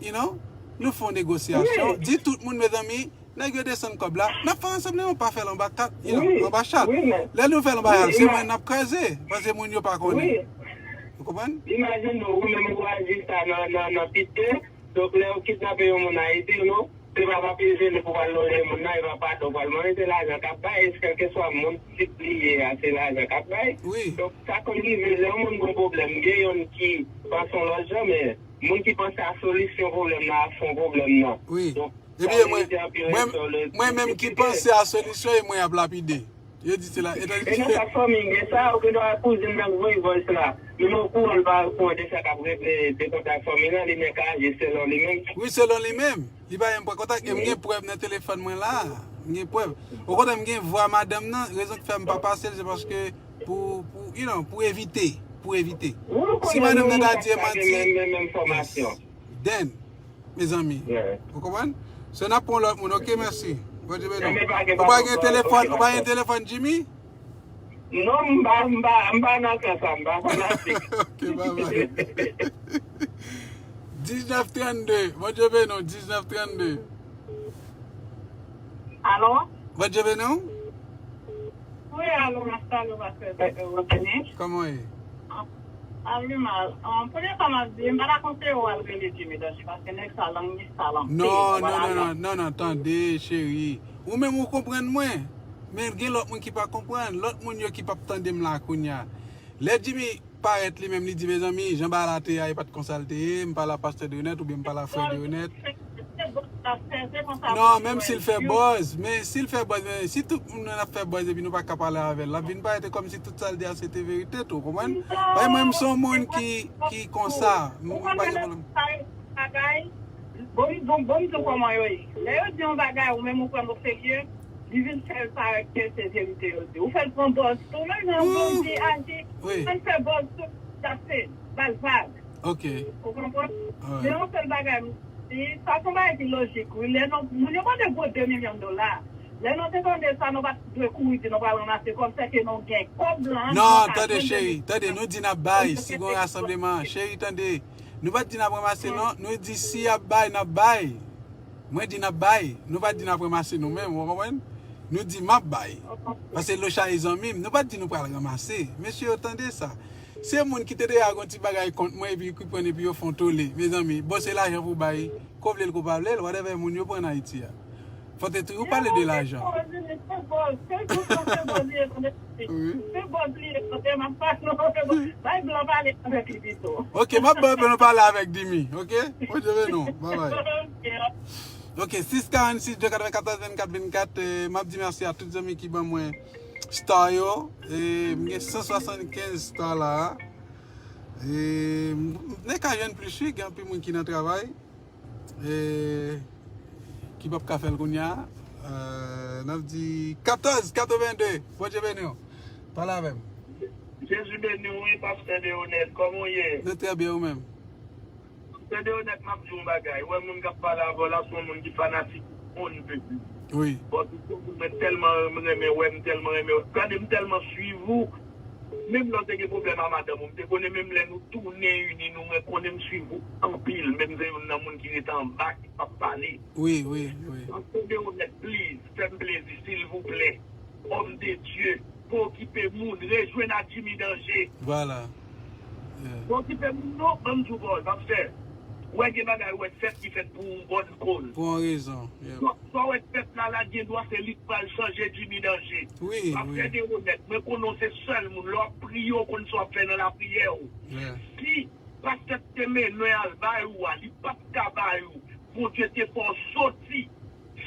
you know, nou fè yon negosyasyon. Di tout moun, mezanmi, nèg yo desann kòb la, n ap fè rasanbleman, pa fè l anba kat, you know, anba chat. Lè nou fè l anba chat, se mwen n ap kraze, paske moun yo pa konnen. Ou konprann? Imajine w, ou menm ou aji sa nan, nan, nan Pitke, donk lè yo kidnape yon moun Ayiti, you know, se pa pa peze nou pou w al lonje moun nan, e pa padon w pral mande, se lajan k ap bay, e kèlkeswa moun tip li ye a, se lajan k ap bay. Donk, sa konn rive, lè yon moun gon pwoblèm, gen youn ki panse yon lòt jan, men moun ki panse a solisyon pwoblèm nan ap fè yon pwoblèm nan. Donk, Ebyen, mwen, mwen, mwen menm ki panse a solisyon e mwen y ap lapide. Yo di se la. E nan chak fanmi gen sa, ou gen dwa kouzin nan voye voice la. Li nan okouran, li pa okouran de sa k ap regle de kontak fanmi nan, li nèk aji selon li menm. Wi, selon li menm. Li pa menm pran kontak. E m gen prèv nan telefòn mwen la. M gen prèv. Okontrè, m gen vwa madanm nan. Rezon ki fè m pa pase l, se paske pou, pou, you know, pou evite. Pou evite. Si madanm nan ta di e manti, yes. Then, mezanmi. Ou konprann? So, n ap pran lòt moun, oke, mèsi. Bondye beni w. Ou pa gen telefòn, ou pa gen telefòn, Jimmy? Non, m pa, m pa, m pa nan ka sa, m pa fanatik. Oke, babay. Diznèf trannde, Bondye beni w, diznèf trannde. Alo? Bondye beni w. Wi, alo, m ap salye w, pastè Rodney. Kòman w ye? Al wi mal. An, premye sa m ap di, m pa ta konseye w al rele Jimmy Danje, paske nèg sa lang li sal anpil. Non, non, non, non, non, non, tande, cheri. Ou menm ou konprann mwen. Men gen lòt moun ki pa konprann. Lòt moun yo ki p ap tande m la kounye a. Lè Jimmy parèt li menm, li di, mezanmi, jan bagay la te ye a, e pa t konsa l te ye, m pale a pastè Denet oubyen m pale a frè Denet. Non, menm si l fè buzz, men si l fè buzz, men si tout moun nan ap fè buzz epi nou pa ka pale avè l, l ap vin parèt kòmsi tout sa l di a se te verite tou, ou konprann? Bay mwen, m se yon moun ki, ki konsa, m, m pa gen pwoblèm. Bon, bon, bon, m di w kòman yo ye. Lè yo di yon bagay, ou menm ou pran l oserye, li vin fè l parèt ke se verite yo di. Ou fè l pran buzz tou, men jan yon bandi aji, ou fè l fè buzz tou, sa se ba l vag. Ou konprann? Men yon sèl bagay m di, sa se yon bagay ki lojik, wi. Lè non, moun yo mande gwo de milyon dola. Lè nou te tande sa, nou pa t dwe kouri di nou pral ranmase kòb, sèke nou gen kòb lan. Non, tande, cheri, tande, nou di n ap bay, si gon rasanbleman, cheri, tande. Nou pa t di n ap ranmase, non. Nou di si y ap bay, n ap bay. Mwen di n ap bay. Nou pa t di n ap ranmase nou menm, ou konprann? Nou di, "M ap bay." Paske Locha e zanmi m, nou pa t di nou pral ranmase. Mesye yo, tande sa. Se moun ki te deja gon ti bagay kont mwen epi ki pran epi yo fè yon tole. Mezanmi, bon, se lajan pou bay. Ko vle l, ko pa vle l, whatever moun yo pran Ayiti a. Fò te toujou pale de lajan. Wi. Ok, m ap bay blan pale avèk Dimi, ok? Bondye beni w, bye bye. Ok, sis karannsis de katrevennkatòz vennkat vennkat, eh, m ap di mèsi a tout zanmi ki ban mwen star yo. Eh, m gen san swasannkenz star la. Eh, m, m te ka jwenn plis wi, gen anpil moun ki nan travay. Eh, ki p ap ka fè l kounye a. Eh, n ap di katòz katrevenn de. Bondye beni w. Pale avè m. Jezi beni w wi, pastè Deonèt. Kòman w ye? Mwen trè byen, ou menm? Tande onèt, m ap di w yon bagay. Ou wè moun k ap pale avè w la, se yon moun ki fanatik on de Dieu. Wi. Bon, mwen tèlman renmen wè, m tèlman renmen wè. Gade, m tèlman swiv ou. Menm lè w te gen pwoblèm a madanm ou, m te konnen, menm lè nou tounen ini nou, mwen konnen m swiv ou anpil. Menm se youn nan moun ki rete anba, ki p ap pale. Wi, wi, wi. Tande onèt, please, fè m plezi, silvouplè. Homme de Dieu, pa okipe moun, rejwenn a Jimmy Danger. Vwala. Yeah. Pa okipe moun non, ban m di w pawòl, pastè. Ou wè gen bagay ou wè k fèt ki fèt pou yon bòn koz. Pou yon rezon. Yeah. Sa, sa w wè k fèt la, la gen dwa se li k pral chanje Jimmy Danger. Wi, wi. Pastè Deonèt, mwen konnen w se sèl moun, lè w ap priye, w konn sa w ap fè nan lapriyè w. Yeah. Si pastè k te mennen al bay ou a, li p ap ka bay ou, Bondye te fè w soti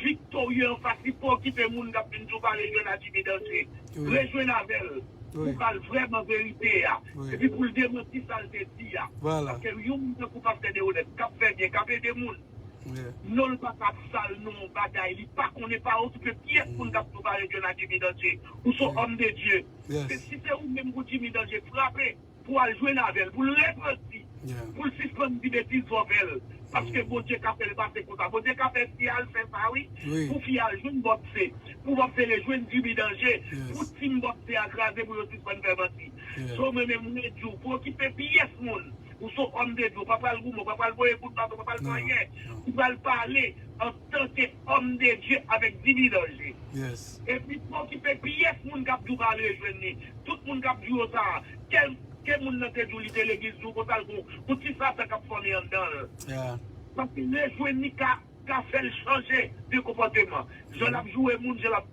viktorye anfas li, pa okipe moun k ap vin di w pa rejwenn a Jimmy Danger. Wi. Rejwenn avè l. Wi. Ou pral vrèman verite a. Wi. Epi pou l demanti sa l te di a. Vwala. Paske yon moun tankou pastè Deonèt, k ap fè byen, k ap ede moun. Yeah. Non l pa ka sal non bagay, li pa konnen, pa okipe pyès moun k ap di w pa rejwenn a Jimmy Danger. Ou se yon homme de Dieu. Yes. Se si se ou menm pou Jimmy Danger frape, pou al jwenn avè l, pou l repanti, yeah, pou l sispann di betiz fò fè l. Paske Bondye ka fè l pase konsa. Bondye ka fè fi a al fè sa, wi. Wi. Pou fi a al jwenn Bòpse. Pou Bòpse rejwenn Jimmy Danger. Yes. Pou team Bòpse a kraze, pou yo sispann fè manti. Yeah. So, mwen menm, mwen di w, pa okipe pyès moun. Ou se yon homme de Dieu, ou pa pral goumen, ou pa pral voye kout baton, ou pa pral fè anyen. Non, non. Ou pral pale antanke homme de Dieu avèk Jimmy Danger. Yes. Epi pa okipe pyès moun k ap di w pa al rejwenn li. Tout moun k ap di w sa, kèlke moun nan te di w li te legliz, di w konsa l gon, yon ti Satan k ap fòme anndan l. Yeah. Paske rejwenn li ka, ka fè l chanje de konpòteman. Jan l ap joure moun, jan l ap,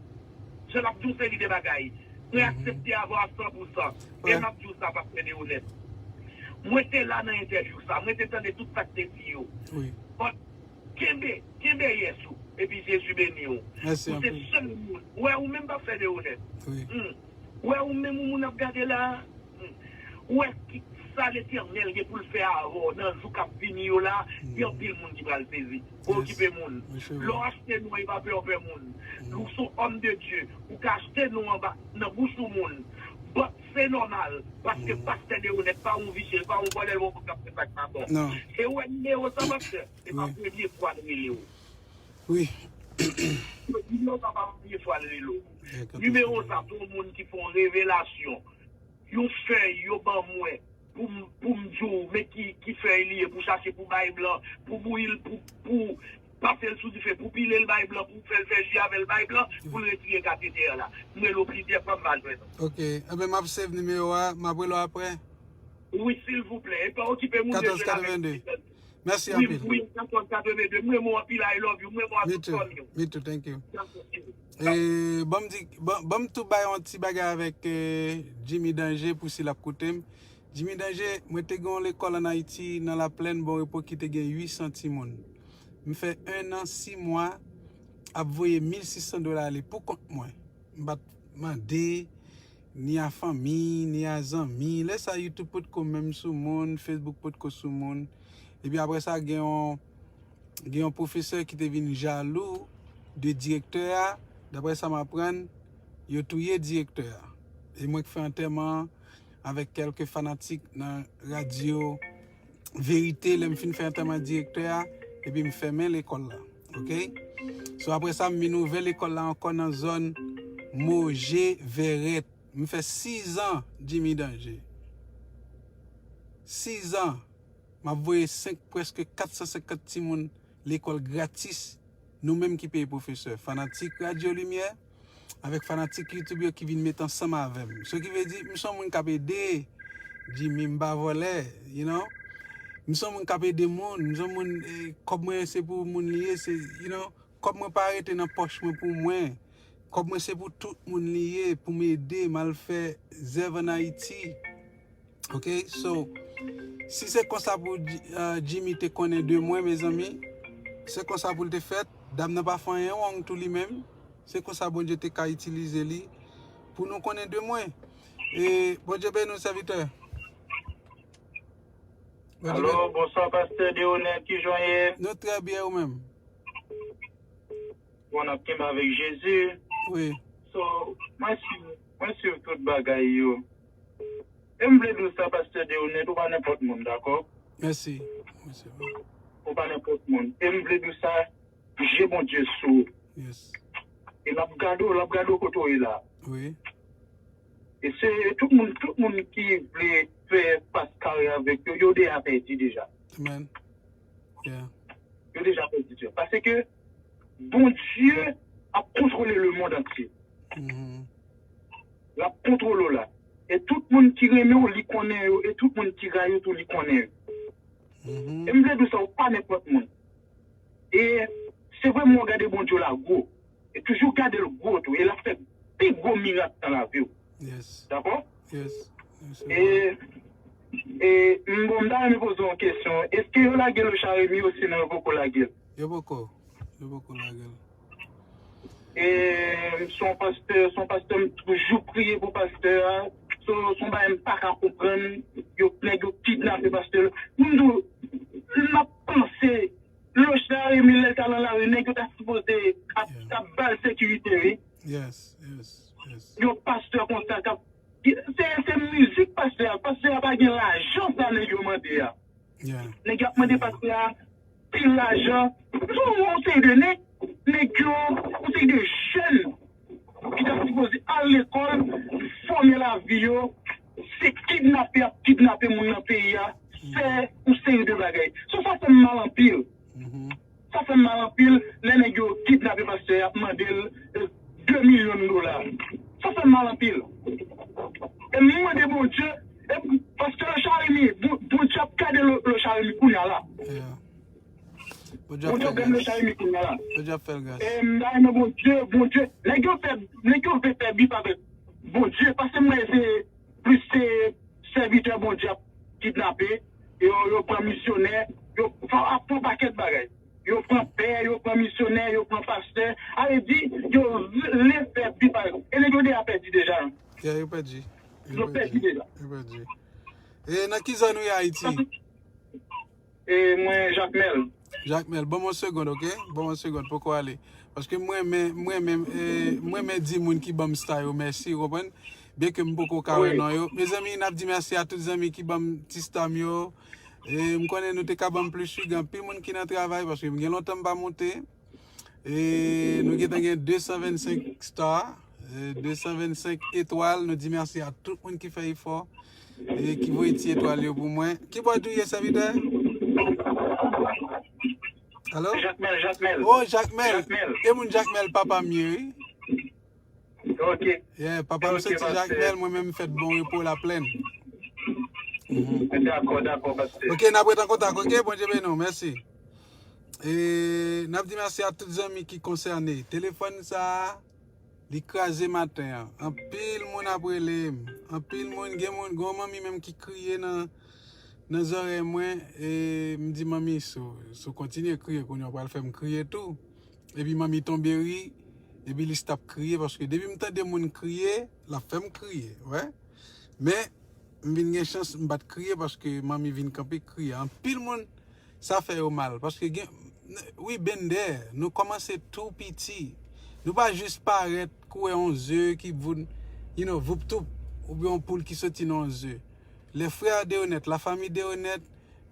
jan l ap di w seri de bagay. Mwen aksepte avè w a san pou san. E m ap di w sa, pastè Deonèt. Mwen te la nan entèvyou sa. Mwen te tande tout sa k te di yo. Wi. But kenbe, kenbe yes ou. Epi Jezi beni w. Mèsi anpil. Ou se sèl moun. Ou wè ou menm pastè Deonèt. Wi. Hmm. Ou wè ou menm ou moun ap gade la. Hmm. Ou wè ki sa Letènèl gen pou l fè avè w nan jou k ap vini yo la, gen anpil moun ki pral sezi. Pa okipe moun. Lè w achte non, e pa pè w pè moun. Ou se yon homme de Dieu. Ou ka achte non anba, nan bouch yon moun. But se nòmal, paske pastè Deonèt pa yon visye, pa yon vòlè, l pa yon moun k ap fè sa k pa bon. Non. E ou wè nimewo sa, pastè, se pa premye fwa l rele w. Wi. Nimewo sa pa premye fwa l rele w. Nimewo sa, se yon moun ki fè yon revelasyon. Yon fèy yo ban mwen pou m, pou m di w, men ki, ki fèy li ye, pou chache, pou bay blan, pou bouyi l, pou, pou pase l sou dife, pou pile l bay blan, pou fè l fè ji avè l bay blan, pou l retire katetè a la. M rele w plizyè fwa, m pa jwenn ou. Ok. Enben, m ap save nimewo a, m ap rele w apre. Wi, silvouplè. E pa okipe moun, rejwenn avèk Mèsi anpil. Wi, wi, katòz katrevenndez. M renmen w anpil, I love you. M renmen w a tout fanmi w. Me too, thank you. E, ban m di, ban, ban m tou bay yon ti bagay avèk, eh, Jimmy Danger pou si l ap koute m. Jimmy Danger, mwen te gen yon lekòl ann Ayiti, nan Laplèn, Bon Repo, ki te gen uit san timoun. M fè en an, sis mwa, ap voye mil sis san dola ale pou kont mwen. M pa t mande, ni a fanmi, ni a zanmi. Lè sa, YouTube potko menm sou moun, Facebook potko sou moun. Epi apre sa, gen yon, gen yon pwofesè ki te vin jalou de direktè a. Daprè sa m aprann, yo touye direktè a. E mwen k fè antèman an avèk kèlke fanatik nan radyo Verite, lè m fin fè antèman direktè a, epi m fèmen lekòl la. Ok? So, apre sa, m vin ouvè lekòl la ankò nan zòn Moje, Vèrèt. M fè sis an Jimmy Danger. Sis an. M ap voye senk, prèske kat san senkant timoun lekòl gratis. Nou menm ki peye pwofesè. Fanatik Radyo Limyè, avèk fanatik YouTube yo ki vin met ansanm avè m. So ki vle di, m se yon moun k ap ede Jimmy, m pa vòlè, you know. M se yon moun k ap ede moun, m se yon moun, eh, kòb mwen se pou moun li ye, se, you know, kòb mwen pa rete nan pòch mwen pou mwen. Kòb mwen se pou tout moun li ye, pou m ede, m al fè zèv ann Ayiti. Ok, so, si se konsa pou Ji- ah, Jimmy te konnen de mwen, mezanmi, se konsa pou l te fèt. Dam nan pa fè anyen wrong tou li menm. Se konsa Bondye te ka itilize li pou nou konnen de mwen. E Bondye beni w, sèvitè. Bondye beni. Alo, bonswa, pastè Deonè, kijan w ye? Nou trè byen, ou menm? Bon, n ap kenbe avèk Jezi. Wi. So, mwen swiv, mwen swiv tout bagay yo. E m vle di w sa, pastè Deonè, ou pa nenpòt moun, dakò? Mèsi. Mèsi. Ou pa nenpòt moun. E m vle di w sa, je Bondye sou ou. Yes. E l ap gade w, l ap gade w kote w ye la. Wi. E se tout moun, tout moun ki vle fè fas kare avèk yo, yo deja pèdi deja. Amen. Yeah. Yo deja pèdi deja. Paske Bondye ap kontwole lemonn antye. Mhm. L ap kontwole w la. E tout moun ki renmen w, li konnen yo. E tout moun ki rayi w tou, li konnen yo. Mhm. E m vle di w sa, ou pa nenpòt moun. E se vre, mwen gade Bondye w la gwo. E toujou gade l gwo tou. E l ap fè pi gwo mirak nan lavi w. Yes. Dakò? Yes. Yes, e, e, m, bon, m ta renmen poze w yon kesyon. Èske yo lage Locha Remy osinon yo poko lage l? Yo poko. Yo poko lage l. E, m se yon pastè, se yon pastè, m toujou priye pou pastè a. Se, se yon bagay m pa ka konprann. Yo, nèg yo kidnape pastè. M di w, m ap panse Locha Remy, lè l t al nan lari, nèg yo ta sipoze ap, yeah, ap ba l sekirite, wi. Yes, yes, yes. Yon pastè konsa k ap, se, se mizik pastè a. Pastè a pa gen lajan sa nèg yo mande a. Yeah. Nèg yo ap mande, yeah, pastè a pil lajan. Yon, yon seri de nèg, nèg yo, yon seri de jèn ki ta sipoze al lekòl, fòme lavi yo, se kidnape y ap kidnape moun nan peyi a, fè yon seri de bagay. So, sa fè m mal anpil. Mhm. Sa fè m mal anpil, lè nèg yo kidnape pastè a, y ap mande l, eh, de milyon dola. Sa fè m mal anpil. E m mande Bondye, e, pastè Locha Remy, Bon-, Bondye ap gade Lo-, Locha Remy kounye a la. Yeah. Bondye ap fè gras. Bondye ap fè l gras. E m ta renmen Bondye, Bondye, nèg yo fè, nèg yo vle fè bif avèk Bondye, paske m wè se plis se sèvitè Bondye ap kidnape, yo, yo pran misyonè, yo fè, ap fè yon pakèt bagay. Yo pran pè, yo pran misyonè, yo pran pastè. A vle di, yo vle fè bif avèk. E nèg yo deja pèdi deja. Yeah, yo pèdi. Yo pèdi deja. Yo pèdi. E nan ki zòn ou ye Ayiti? E mwen, Jakmèl. Jakmèl, ban m yon segonn, oke? Ban m yon segonn, poko ale. Paske mwen renmen, mwen renmen, e, mwen renmen di moun ki ban m star yo mèsi, ou konprann? Byenke m poko ka wè non yo. Mezanmi, n ap di mèsi a tout zanmi ki ban m ti star m yo. E, m konnen nou te ka ban m plis, wi, gen anpil moun ki nan travay, paske m gen lontan m pa monte. E nou gentan gen de san vennsenk star, e, de san vennsenk etwal. Nou di mèsi a tout moun ki fè efò e ki voye ti etwal yo pou mwen. Ki bò w ye, sèvitè? Alo? Jakmèl, Jakmèl. Oh, Jakmèl. Jakmèl. E moun Jakmèl, papa m ye, wi. Ok. Yeah, papa m soti Jakmèl, mwen menm m fèt Bon Repo, Laplèn. Mhm. Dakò, dakò, pastè. Ok, n ap ret an kontak, ok? Bondye beni w, mèsi. E n ap di mèsi a tout zanmi ki konsène. Telefòn sa a, li kraze maten an. Anpil moun ap rele m. Anpil moun, gen moun, gen yon manmi menm ki kriye nan, nan zòrèy mwen. E m di, "Manmi, si w, si w kontinye kriye, kounye a w pral fè m kriye tou." Epi manmi tonbe ri, epi li stap kriye, paske depi m tande moun kriye, l ap fè m kriye, wè. Men, m vin gen chans, m pa t kriye paske manmi vin kanpe kriye. Anpil moun, sa fè yo mal. Paske gen, wi, Bender, nou kòmanse tou piti. Nou pa jis parèt, kou wè yon ze ki voun, you know, voup toup, oubyen yon poul ki soti nan yon ze. Les frères Deronette, la famille Deronette,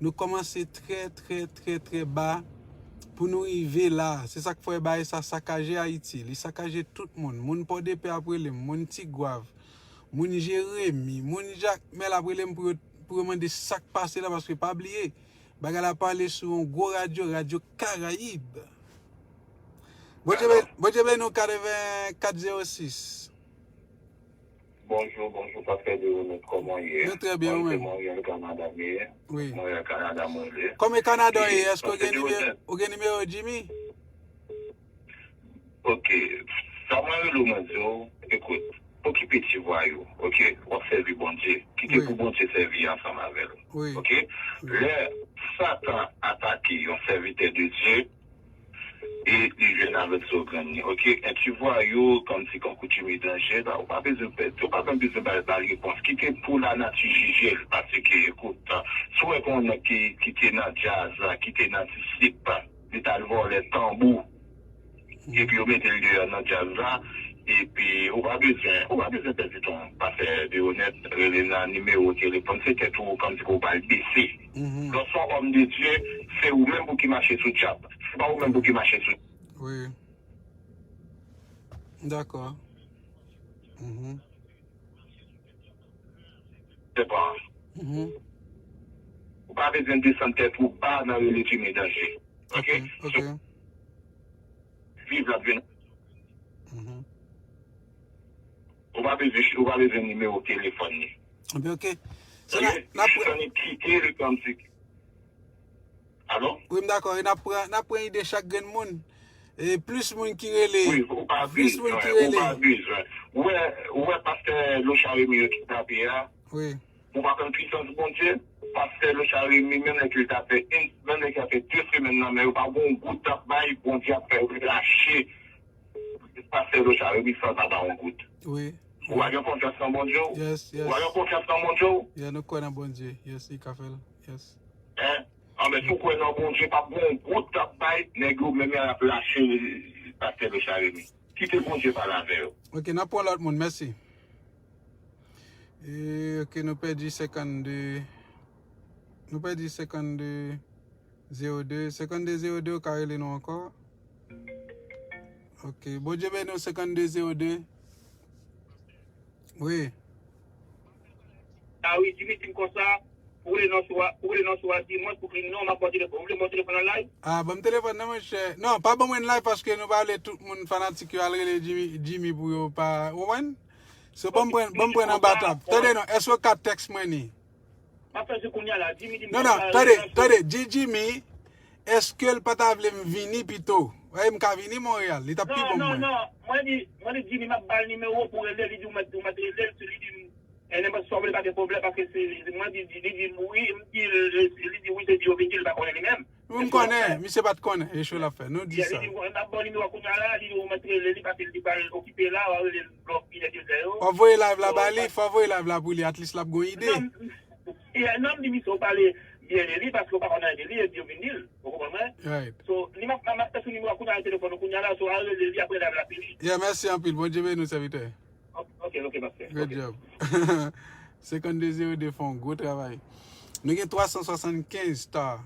nou kòmanse trè, trè, trè, trè ba pou nou rive la. Se sa k fè bagay sa sakaje Ayiti. Li sakaje tout moun. Moun Pòdepè ap rele m, moun Tigwav, moun Jeremi, moun Jakmèl ap rele m pou yo, pou yo mande sa k pase la, paske pa bliye, bagay la pale sou yon gwo radyo, Radyo Karayib. Bondye beni, Bondye beni w katrevenkat zewo sis. Bonjou, bonjou, Pastè Deronette, kòman w ye? Nou trè byen, ou menm? Monrèl, Kanada, m ye. Wi. Monrèl, Kanada, mwen ye. Kòman Kanada w ye? Èske w gen nimewo, ou gen nimewo Jimmy? Ok, sa mwen rele w, mwen di w, ekout, okipe ti vwayou, ok? W ap sèvi Bondye. Kite pou Bondye sèvi ansanm avè l. Ok? Lè Satan atake yon sèvitè de Dye, e li jwenn avèk zo grenn li. Ok, en ti vwayou, kòmsi kankou Jimmy Danje, la, ou pa bezwen pèdi, ou pa menm bezwen ba l repons. Kite pou lanati jije l, paske, ekout, si w wè gen yon nèg ki, ki te nan djaz la, ki te nan disip, li t al vòlè tanbou, epi yo mete l deyò nan djaz la, epi ou pa bezwen, ou pa bezwen pèdi tan, Pastè Deronette, rele nan nimewo telefòn, se tèt ou, kòmsi pou w ba l bese. Lòske w se yon òm de Dye, se ou menm pou ki mache sou djab. Se pa ou menm pou ki mache sou. Wi. Dakò. Mhm. Se pa. Mhm. Ou pa bezwen desann tèt ou ba nan rele Jimmy Danje. Ok? Ok. Viv l ap vin. Mhm. Ou pa bezwen, ou pa bezwen nimewo telefòn li. Ebyen, ok. So, n a, n a pran, Sony kite l kòmsi. Alo? Wi, m dakò. E n ap pran, n ap pran ide chak grenn moun. E plis moun ki rele, Wi, ou pa plis moun bezwen, ki ou rele. Pa bezwen. Ou wè, ou wè Pastè Locha Remy yo kidnape a? Wi. Ou pa konn pwisans Bondye? Pastè Locha Remy, menm lè ke l ta fè, menm lè ke l ta fè de semèn nan, men yo pa gon goud t ap bay, Bondye ap fè yo lache. Pastè Locha Remy san ta ba yon goud. Wi. Ou pa gen konfyans nan Bondye w? Yes, yes. Ou pa gen konfyans nan Bondye w? Yeah, nou kwè nan Bondye. Yes, li ka fè l. Yes. Hein? Anben, si w kwè nan Bondye, p ap gen yon goud t ap bay, nèg yo menm y ap lache Pastè Locha Remy. Kite Bondye pale avè yo. Ok, n ap pran lòt moun. Mèsi. E, ok, nou pèdi senkannde. Nou pèdi senkannde zewo de. Senkannde zewo de, ou ka rele nou ankò. Ok, Bondye beni w, senkannde zewo de. Wi. A wi, Jimmy di m konsa, pou rele nan swa, pou rele nan swa dimanch, pou ki non, m ap ba w telefòn. Ou vle m ba w telefòn nan live? Ah, ban m telefòn nan, monchè. Non, pa ban mwen live paske nou pa vle tout moun fanatik yo al rele Jimmy, Jimmy pou yo pa, ou konprann? So, ban m pran, ban m pran nan batab. Tande non, èske w ka tèks mwen ni? M ap fè se kounye a la. Jimmy di m Non, konsa, non, tande, rele nan tande, di Jimmy, èske l pa ta vle m vini pito? Wè, m ka vini Monreyal, li t ap pi Non, bon non, mwen. Non. Mwen di, mwen di Jimmy, m ap ba l nimewo w pou rele, li di w mèt, ou mèt rele l, li di m, e nenpòt sa w vle, pa gen pwoblèm, paske se, mwen di, li di m wi, m di, li di wi, se di yo vin di l pa konnen li menm. M konnen, misye pa t konnen, e cho l ap fè. Nou di Yeah, sa. Li di m, m ap ba w nimewo a kounye a la, li di w mèt rele li, paske li pral okipe la, w a rele l lè w fini de zè yo. Fò voye live la ba li, fò voye live la pou li, at least l ap gon ide. Non, yeah, non, m di misye, w pale byen de li, paske w pa konn anyen de li, e di yo vin di l. Ou konprann mwen? Right. So, li m ap, m ap fè sou nimewo a kounye a nan telefòn ou kounye a la, so, w a rele li, apre live la fini. Yeah, mèsi anpil. Bondye beni w, sèvitè. Ok, ok, mèsi. Good Ok. Job. Senkannde zewo de fè yon gwo travay. Nou gen twa san swasannkenz star.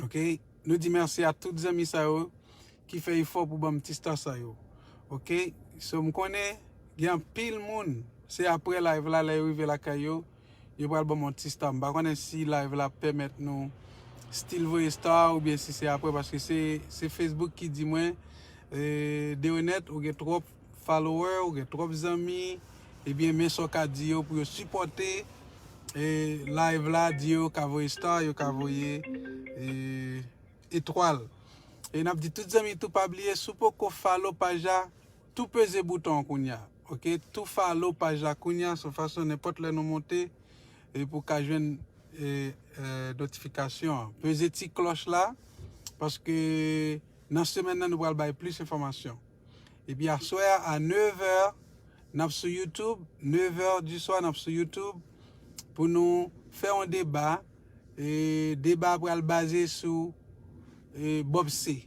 Ok? Nou di mèsi a tout zanmi sa yo ki fè efò pou ban m ti star sa yo. Ok? So, m konnen gen anpil moun, se apre live la, lè yo rive lakay yo, yo pral ban m yon ti star. M pa konnen si live la pèmèt nou still voye star oubyen si se apre, paske se, se Facebook ki di mwen, eh, Deronette, ou gen twòp follower, ou gen twòp zanmi, ebyen, men sa w ka di yo pou yo sipòte, eh, live la, di yo ka voye star, yo ka voye, eh, etwal. E n ap di tout zanmi tou, pa bliye, si w poko follow paj la, tou peze bouton an kounye a. Ok? Tou follow paj la kounye a, se yon fason nenpòt lè nou monte, e pou w ka jwenn, e, e, notifikasyon an. Peze ti klòch la, paske nan semèn nan, nou pral bay plis enfòmasyon. Epi aswè a, a nevè, n ap sou YouTube, nevè di swa, n ap sou YouTube pou nou fè yon deba. E deba a pral baze sou, e, Bob C.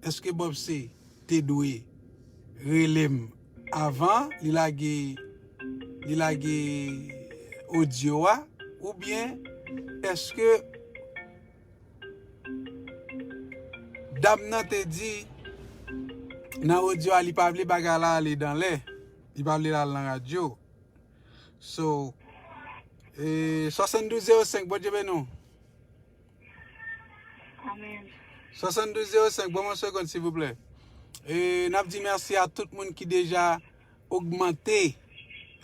Èske Bob C te dwe rele m avan li lage, li lage odyo a? Oubyen èske dam nan te di nan odyo a li pa vle bagay la ale dan lè, li pa vle l al nan radyo? So, e, swasanndouz zewo senk, Bondye beni w. Amen. Swasanndouz zewo senk, ban mwen yon segonn, silvouplè. E n ap di mèsi a tout moun ki deja ogmante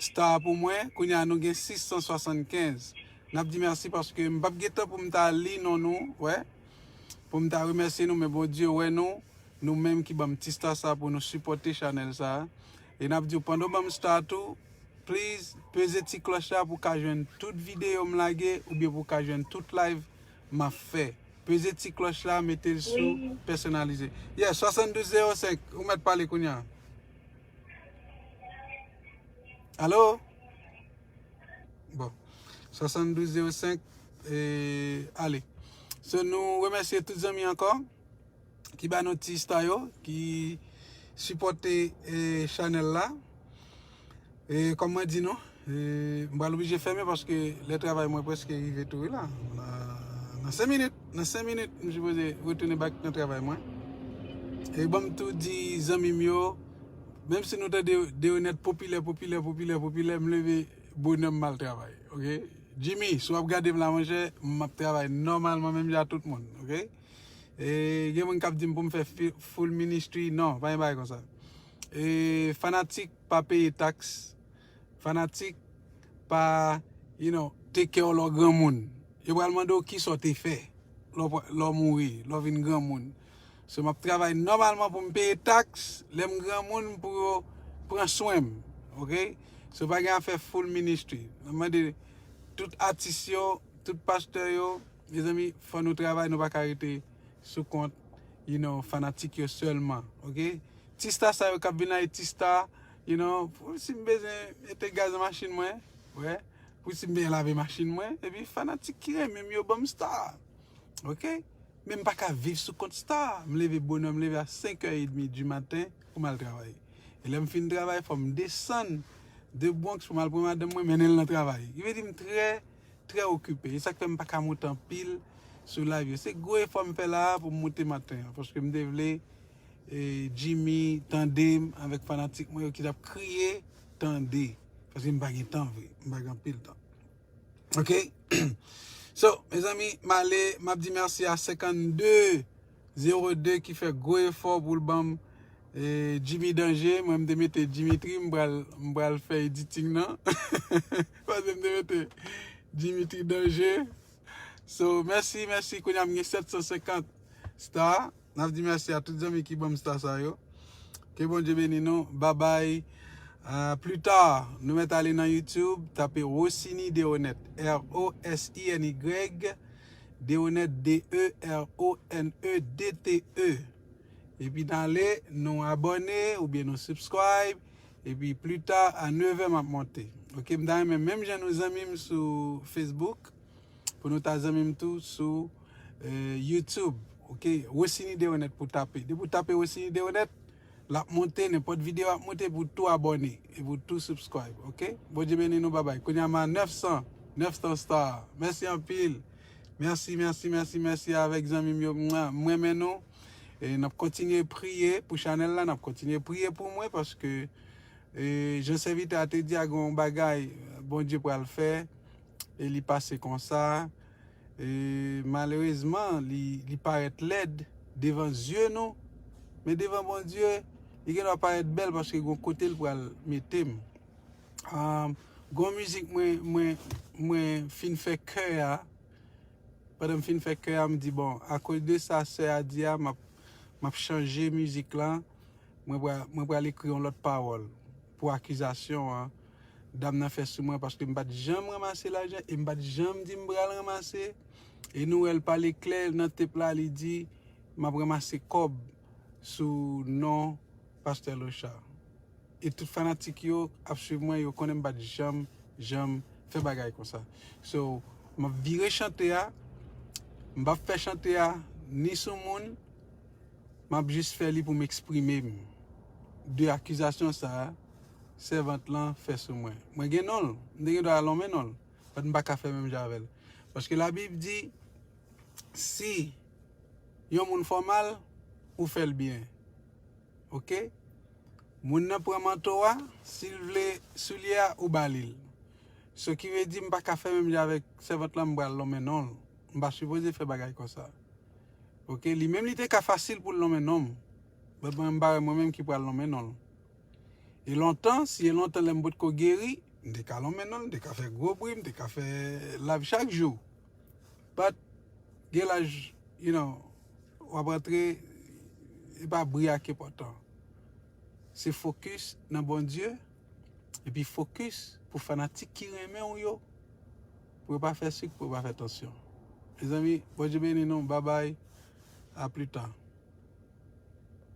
star pou mwen. Kounye a nou gen sis san swasannkenz. N ap di mèsi paske m p ap gen tan pou m ta li non nou, wè. Pou m ta remèsye nou, men Bondye wè nou. Nou menm ki ban m ti star sa pou nou sipòte chanèl sa. E n ap di w pandan w ban m star tou, please, peze ti klòch la pou w ka jwenn tout videyo m lage oubyen pou w ka jwenn tout live m ap fè. Peze ti klòch la, mete l sou pèsonalize. Yeah, swasanndouz zewo senk, ou mèt pale kounye a. Alo? Bon. Swasanndouz zewo senk, e, ale. So, nou remèsye tout zanmi ankò ki ba nou ti star yo, ki sipòte, e, chanèl la. E kòm mwen di nou, e, m pral oblije fèmen paske lè travay mwen prèske rive tou wi la. Nan, nan senk minit, nan senk minit, m sipoze retounen back nan travay mwen. E ban m tou di zanmi m yo, menm si nou tande Deonèt popilè, popilè, popilè, popilè, m leve bonè m al travay, oke? Jimmy, si w ap gade m la, monchè, m ap travay nòmalman menm jan ak tout moun, oke? E gen moun k ap di m pou m fè fi- full ministry, non, pa gen bagay konsa. E fanatik pa peye taks. Fanatik pa, you know, take care w lè w granmoun. Yo pral mande w kisa w te fè lè w, lè w mouri, lè w vin granmoun. So, m ap travay nòmalman pou m peye taks, lè m granmoun pou yo pran swen m, oke? So, pa gen afè full ministry. M ap mande tout atis yo, tout pastè yo, mezanmi, fò nou travay, nou pa ka rete sou kont, you know, fanatik yo sèlman, oke? Ti star sa yo k ap vin la, e ti star, you know, pou si m bezwen mete gaz nan machin mwen, wè, pou si m bezwen lave machin mwen, epi fanatik ki renmen m yo ban m star, oke? Men m pa ka viv sou kont star. M leve bonè, m leve a senk è edmi di maten pou m al travay. E lè m fin travay, fò m desann de Bronx pou m al pran madanm mwen, mennen l nan travay. Ki vle di m trè, trè okipe. E sa k fè m pa ka monte anpil sou live yo. Se gwo efò m fè la a pou m monte maten an, paske m te vle, e, Jimmy tande m avèk fanatik mwen yo ki t ap kriye, tande. Paske m pa gen tan vre, m pa gen anpil tan. Ok? So, mezanmi, m ale, m ap di mèsi a senkannde zewo de ki fè gwo efò pou l ban m, e, Jimmy Danger. Mwen, m te mete Dimitri, m pral, m pral fè editing nan. Paske m te mete Dimitri Danger. So, mèsi, mèsi. Kounye a, m gen sèt san senkant star. N ap di mèsi a tout zanmi ki ban m star sa yo. Ke Bondye beni nou. Babay. A, pli ta, nou mèt ale nan YouTube, tape Rosiny Deronette, R O S I N Y, Deronette, D E R O N E D T E. Epi n ale, nou abòne oubyen nou subscribe. Epi pli ta, a nevè m ap monte. Ok, m ta renmen menm jan nou zanmi m sou Facebook, pou nou ta zanmi m tou sou, e, YouTube. Ok, Rosiny Deronette pou tape. Depi w tape Rosiny Deronette, l ap monte, nenpòt videyo ap monte, pou tou abòne e pou tou subscribe, ok? Bondye beni nou, babay. Kounye a m a nèf san, nèf san star. Mèsi anpil. Mèsi, mèsi, mèsi, mèsi avèk zanmi m yo. Mwa, m renmen nou. E n ap kontinye priye pou chanèl la, n ap kontinye priye pou mwen, paske, e, jan sèvitè a te di a, gen yon bagay Bondye pral fè, e li pase konsa. E malerezman, li, li parèt lèd devan zye nou, men devan Bondye, li gendwa parèt bèl paske gon kote l pral mete m. Ahn, gon mizik mwen, mwen, mwen fin fè kè a. Pandan m fin fè kè a, m di, bon, akoz de sa sè a di a, m ap, m ap chanje mizik la. Mwen pral, mwen pral ekri yon lòt pawòl pou akizasyon an dam nan fè sou mwen, paske m pa t janm ranmase lajan e m pa t janm di m pral ranmase. E nou wè l pale klè nan tep la, li di, m ap ranmase kòb sou non Pastè Locha. E tout fanatik yo ap swiv mwen, yo konnen m pa t janm, janm fè bagay konsa. So, m ap vire chante a, m p ap fè chante a ni sou moun, m ap jis fè li pou m eksprime m de akizasyon sa a sèvant lan fè sou mwen. Mwen gen non l, m te gen dwa lonmen non l, but m pa ka fè menm jan avè l. Paske Labib di, si yon moun fè w mal, ou fè l byen. Ok? Moun nan pran manto a, si l vle soulye a, ou ba li l. So ki vle di m pa ka fè menm jan avèk sèvant lan, m pral lonmen non l. M pa sipoze fè bagay konsa. Ok? Li menm li te ka fasil pou l lonmen non m. But mwen, m pa wè mwen menm ki pral lonmen non l. E lontan, si e lontan lè m potko geri, m te ka lonmen non l, m te ka fè gwo bri, m te ka fè live chak jou. But, gen laj, you know, w ap rantre, e pa bri a ki enpòtan. Se fokis nan Bondye, epi fokis pou fanatik ki renmen w yo, pou yo pa fè sik, pou yo pa fè tansyon. Mezanmi, Bondye beni nou, babay, a pli ta.